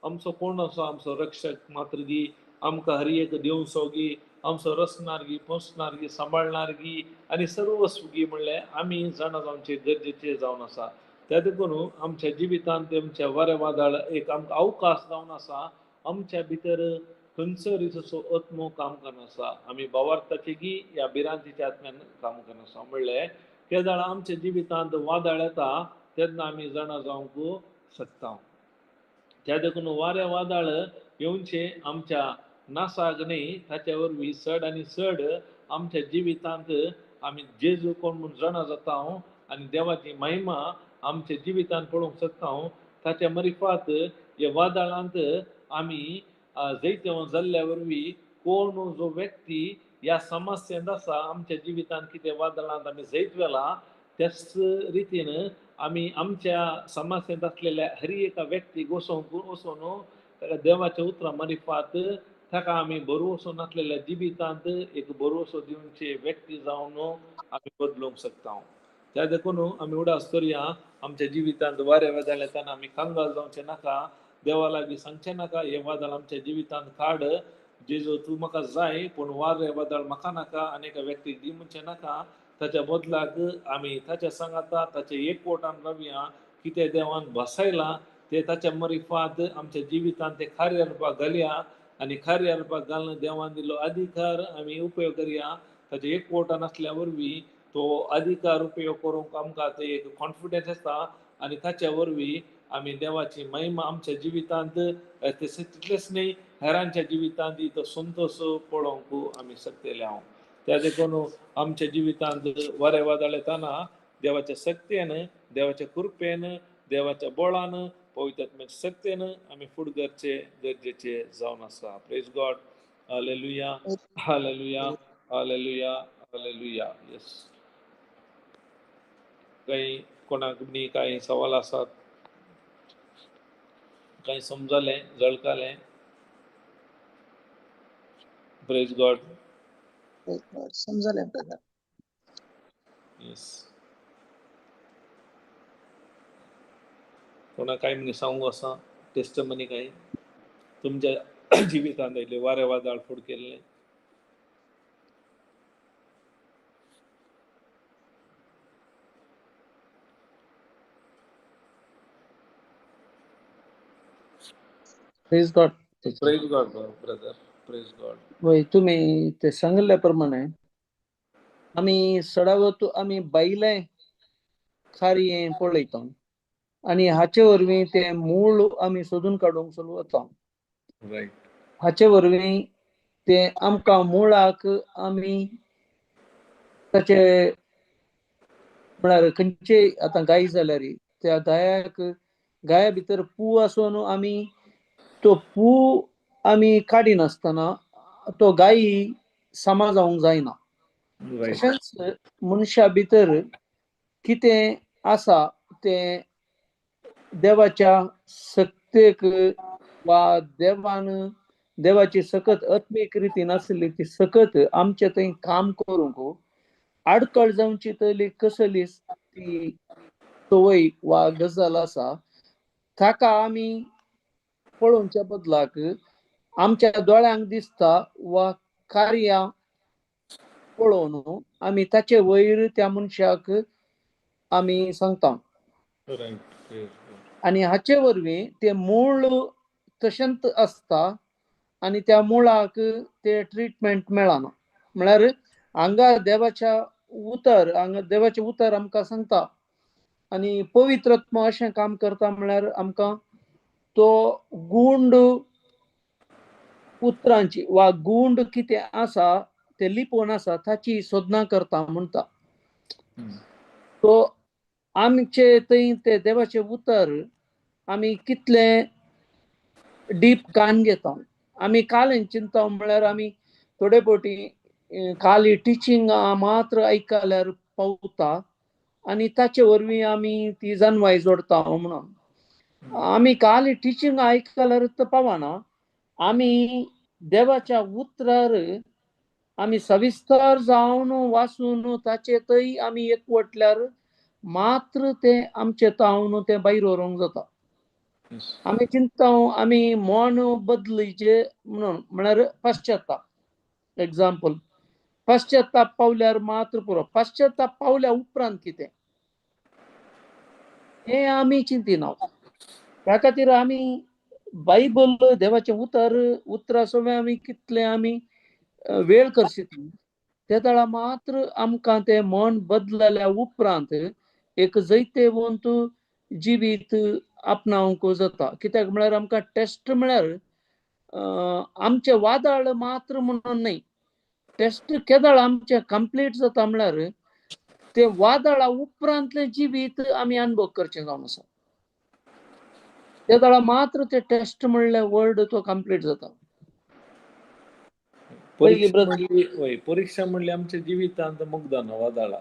आमचो कोण आसा, आमचो रक्षक मात्रगी, आमकां हर एक दिवसोगी, आमचो रचणारगी, पोसणारगी, सांबाळणारगी आनी सर्वस्वगी म्हणल्यार आमी जाणा जावचे गरजेचे जावन आसा. त्या देखून आमच्या जिवितांत आमच्या वारें वादळ एक आमकां अवकाश जावन आसा. आमच्या भितर खंयचो रितीचो आत्मो काम करना आसा, आमी भावार्थाचे गी या भिरांतीच्या आत्म्यान काम करना आसा. म्हणल्यार केदाळ आमच्या जिवितांत वादळ येता तेन्ना आमी जाणा जावंक शकता. त्या देखून वारें वादळ येवचें आमच्या नासाक न्ही, ताच्या वरवीं चड आनी चड आमच्या जिवितांत आमी जेजू कोण म्हूण जाणा जाता आनी देवाची महिमा आमच्या जिवितांत पळोवंक शकता. ताच्या मरिफात ह्या वादळांत आमी जैतवंत जाल्ल्या वरवीं कोण जो व्यक्ती ह्या समस्येंत आसा आमच्या जिवितांत कितें वादळांत आमी जैत व्हेला, त्याच रितीन आमी आमच्या समस्येंत आसलेल्या हर एका व्यक्तीक वचोवन वचून ताका देवाच्या उतरां मरिफात ताका आमी भरवंसो नासलेल्या जिवितांत एक भरवंसो दिवचे व्यक्ती जावन आमी बदलूंक शकता. त्या देखून आमी उडास करुया, आमच्या जिवितांत वारें वादळ येताना आमी कंगाल जावचें नाका, देवा लागीं सांगचें नाका हें वादळ आमच्या जिवितांत काड जेजू तूं म्हाका जाय, पूण वारें वादळ म्हाका नाका आनी एका व्यक्तीक दी म्हणचें नाका. ताच्या बदलाक आमी ताच्या सांगाता ताच्या एकवटान रावया. कितें देवान बसयलां ते ताच्या मरिफात आमच्या जिवितांत ते कार्य रुपाक घालया आनी कार्य रुपाक घालून देवान दिल्लो अधिकार आमी उपयोग करया. ताच्या एकवटान आसल्या वरवीं तो अधिकार उपयोग करूंक आमकां ते एक कॉन्फिडन्स आसता आनी ताच्या वरवीं आमी देवाची महिमा आमच्या जिवितांत तितलेच न्हय हेरांच्या जिवितांत तो संतोश पळोवंक आमी शकतले हांव. त्या देखून आमच्या जिवितांत वारें वादळ येताना देवाच्या शक्तेन, देवाच्या कृपेन, देवाच्या बळान, पवित्र आत्म्याच्या शक्तेन आमी फुडगरचे गरजेचे जावन आसा. Praise God. Hallelujah, hallelujah, hallelujah, hallelujah. Yes, काही कोणाक न्ही कांय सवाल आसात, कांय समजलें जळकालें? Praise God. समजलें ब्रदर. येस, कोणा काय म्हणी सांगूंक आसा टेस्टमनी काय तुमच्या जिवितांत आयिल्ले वारें वादळ फुड केल्लें? Praise God. Praise God brother, praise God. वय, तुम्ही ते सांगिल्ल्या प्रमाणे आमी सडावत आमी बायले खारयें पळयता आनी हाचे वरवीं ते मूळ आमी सोदून काडूंक सुरू वता. रायट. हाचे वरवीं ते आमकां मुळाक आमी ताचे म्हळ्यार खंयचे आतां गाय जाल्यार त्या गायाक गाया भितर पू आसून आमी तो पू आमी काडिनासतना तो गायी समा जावंक जायना. तशेंच मनशा भितर कितें आसा तें देवाच्या सक्तेक वा देवान देवाची सकत आत्मीक रितीन आसली ती सकत आमचे थंय काम करूंक आडखळ जावची तली कसली ती संवय वा गजाल आसा ताका आमी पळोवच्या बदलाक आमच्या दोळ्यांक दिसता वा कार्यां पळोवन आमी ताचे वयर त्या मनशाक आमी सांगता. आनी हाचे वरवीं ते मूळ तशेंच आसता आनी त्या मुळाक ते ट्रिटमेंट मेळना. म्हळ्यार हांगा देवाच्या उतर, हांगा देवाचें उतर आमकां सांगता आनी पवित्र आत्मा अशें काम करता म्हळ्यार आमकां तो गुंड उतरांची वा गुंड कितें आसा ते लिपोवन आसा ताची सोदना करता म्हणटा. तो आमचे थंय ते देवाचें उतर आमी कितलें डीप कान घेता. आमी कालें चिंता म्हळ्यार आमी थोडे फावटी काली टिचींग मात्र आयकल्यार पावता आनी ताचे वरवीं आमी ती जानवाय जोडता म्हणून. आमी काली टिचींग आयकल्यार पावना, आमी देवाच्या उतरार आमी सविस्तर जावन वाचून ताचे थंय आमी एकवटल्यार मात्र ते आमचे तावन ते भायर व्हरूंक जाता. आमी चिंता आमी मन बदलीचे म्हणून म्हळ्यार पश्चाताप. एग्जाम्पल, पश्चाताप पावल्यार मात्र पुरो. पश्चाताप पावल्या उपरांत कितें हें आमी चिंतिना. त्या खातीर आमी बायबल देवाचें उतर उतरा सवें आमी कितलें आमी वेळ करशीत ते वेळार मात्र आमकां तें मन बदलल्या उपरांत एक जैतेवंत जिवीत आपणावंक जाता. कित्याक म्हळ्यार आमकां टेस्ट म्हळ्यार आमचें वादळ मात्र म्हणून न्हय, टेस्ट केदळ आमचें कंप्लीट जाता म्हळ्यार ते वादळा उपरांतलें जिवीत आमी अनुभव करचें जावन आसा. ते वेळार मात्र ते टेस्ट म्हणलें वर्ड तो कंप्लीट जाता. परीक्षा म्हणली आमच्या जिवितांत मुग्दाना वादळा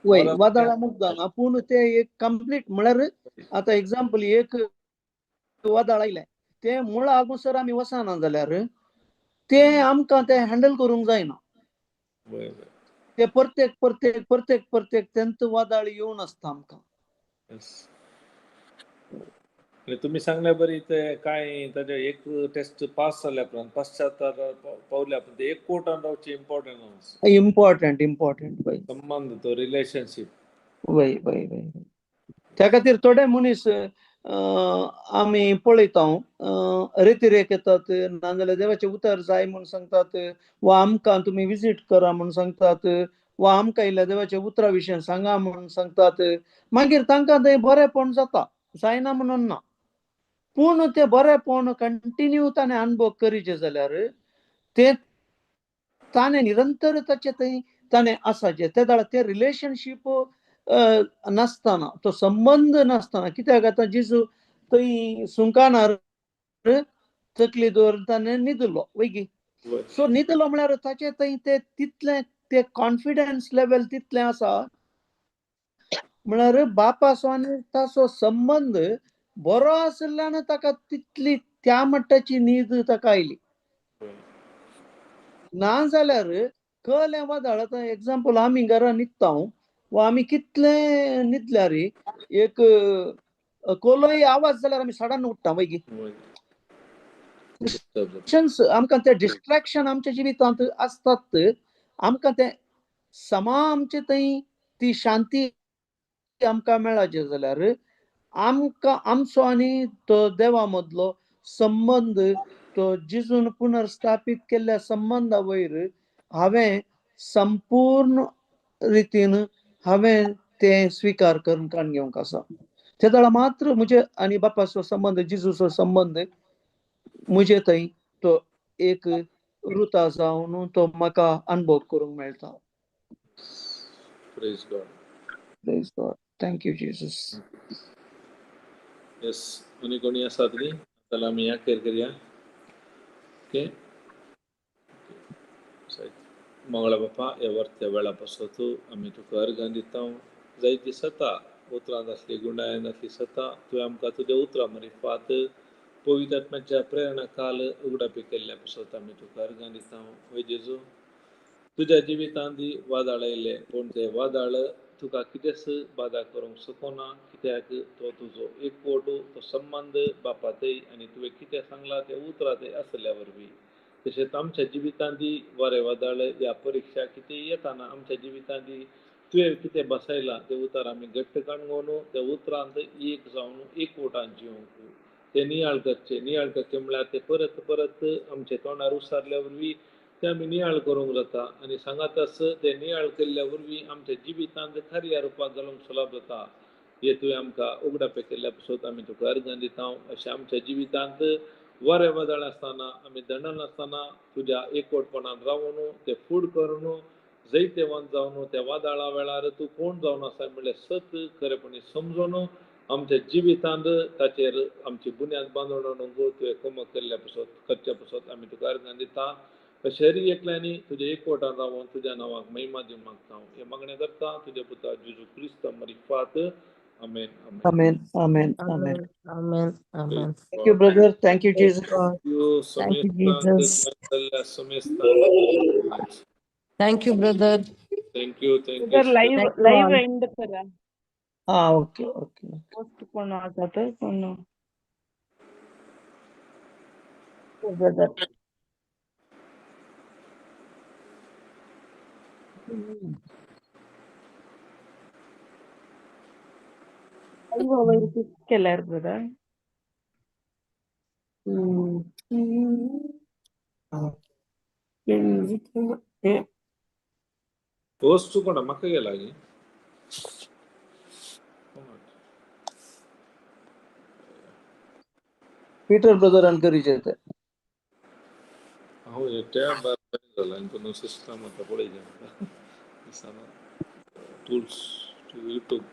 वय वादळा मुग्दाना, पूण ते एक कंप्लीट म्हळ्यार आतां एग्जाम्पल एक वादळ आयलें ते मुळा अगोसर आमी वचना जाल्यार तें आमकां तें हँडल करूंक जायना. ते परतेक परतेक परतेक परतेक तेंच वादळ येवन आसता आमकां. तुमी सांगल्या बरी ते काय ताजे एक टेस्ट पास जाल्या उपरांत पश्चाताप पावल्या उपरांत एक कोटान रावचें इम्पॉर्टंट. इम्पॉर्टंट इम्पॉर्टंट वय. संबंद तो रिलेशनशीप. वय वय वय. त्या खातीर थोडे मनीस आमी पळयता रेतिरेक येतात, नाजाल्यार देवाचें उतर जाय म्हूण सांगतात, वा आमकां तुमी विजीट करा म्हूण सांगतात, वा आमकां इल्ल्या देवाच्या उतरा विशयी सांगा म्हूण सांगतात. मागीर तांकां तें बरेंपण जाता, जायना म्हणून ना, पूण तें बरेंपण कंटिन्यू ताणें अनुभव करीचें जाल्यार तें ताणें निरंतर ताचें थंय ताणें आसाचें. ते वेळार तें रिलेशनशीप नासतना, तो संबंद नासतना, कित्याक आतां जेजू थंय सुंकाणार तकली दवरून ताणें न्हिदलो वयगी. सो न्हिदलो म्हळ्यार ताचें थंय ते तितलें ते कॉन्फिडन्स लेवल तितलें आसा म्हळ्यार बापाचो आनी ताचो संबंद बरो आशिल्ल्यान ताका तितली त्या मट्टाची न्हीद ताका आयली. ना जाल्यार कळ्ळें वादळ. आतां एग्जाम्पल आमी घरा न्हिदता वा आमी कितलें न्हिदल्यार एक कोलोय आवाज जाल्यार आमी सडन उठ्ठा वयगी. आमकां ते डिस्ट्रेक्शन आमच्या जिवितांत आसतात, आमकां ते समा आमचे थंय ती शांती आमकां मेळाचे जाल्यार आमकां आमचो आनी तो देवा मदलो संबंद, तो जिजून पुनर्स्थापीत केल्ल्या संबंदा वयर हांवें संपूर्ण रितीन हांवें तें स्विकार करून काण घेवंक आसा. ते वेळार मात्र म्हजे आनी बापाचो संबंद, जिजूचो संबंद म्हजे थंय तो एक रुता जावन तो म्हाका अनुभव करूंक मेळटा. Praise God. Praise God. Thank you Jesus. Yes, आनी कोणी आसात न्ही जाल्यार आमी ह्या केर करया. ओके, मंगळा बापा, ह्या वर्त्या वेळा पासत आमी तुका अर्गां दिता. जायती सता उतरां आसली, गुंडायन आसली सता, तुवें आमकां तुज्या उतरां मारिफात पवित्र आत्म्याच्या प्रेरणा काल उगडापी केल्ल्या पासत आमी तुका अर्गां दिता. वय जेजू, तुज्या जिवितांत वादळ आयले, पूण ते वादळ तुका कितेंच बादा करूंक शकना, कित्याक तो तुजो एकवट, तो संबंद बापा थंय आनी तुवें कितें सांगलां तें उतरां थंय आसल्या वरवीं. तशेंच आमच्या जिवितांत वारें वादळ ह्या परिक्षा कितें येताना आमच्या जिवितांत तुवें कितें बसयलां तें उतर आमी घट्ट काणून त्या उतरांत एक जावन एकवटान जिवंक ते नियाळ करचे. नियाळ करचे म्हळ्यार ते परत परत आमच्या तोंडार उसारल्या वरवीं ते आमी नियाळ करूंक जाता आनी सांगाताच ते नियाळ केल्ल्या वरवीं आमच्या जिवितांत खऱ्या रुपांत घालूंक सुलभ जाता. हे तुवें आमकां उगडापे केल्ल्या पासत आमी तुका अर्गां दिता. अशें आमच्या जिवितांत वारें वादळ आसतना आमी दंडन आसतना तुज्या एकवटपणान रावन ते फूड करून जैतेवान जावन त्या वादळा वेळार तूं कोण जावन आसा म्हणल्यार सत खरेपणी समजून आमच्या जिवितांत ताचेर आमची बुन्याद बांदून तुवें कोमक केल्ल्या पासत करच्या पासत आमी तुका अर्गां दिता. अशें एकल्यांनी तुज्या एकवटान रावन तुज्या नांवाक महिमा दिवंक मागता. हें मागणें करता तुज्या पुता जेजू क्रिस्त मारिफात. Amen. Amen. Amen. Amen. Amen. Amen. Thank you, brother. Thank you, Jesus. Thank you, Jesus. Thank you, brother. Thank you. Thank you. you. Live live end करा. Ah, okay, okay. Post कोण आसा तर कोण. Brother. केल्यार ब्रदर. पोस्ट कोणा म्हाका गेला गी? पीटर ब्रदरान करीचे ते. हांव टॅब जाला आनी तो सिस्टम आतां पळयता. Tools to YouTube.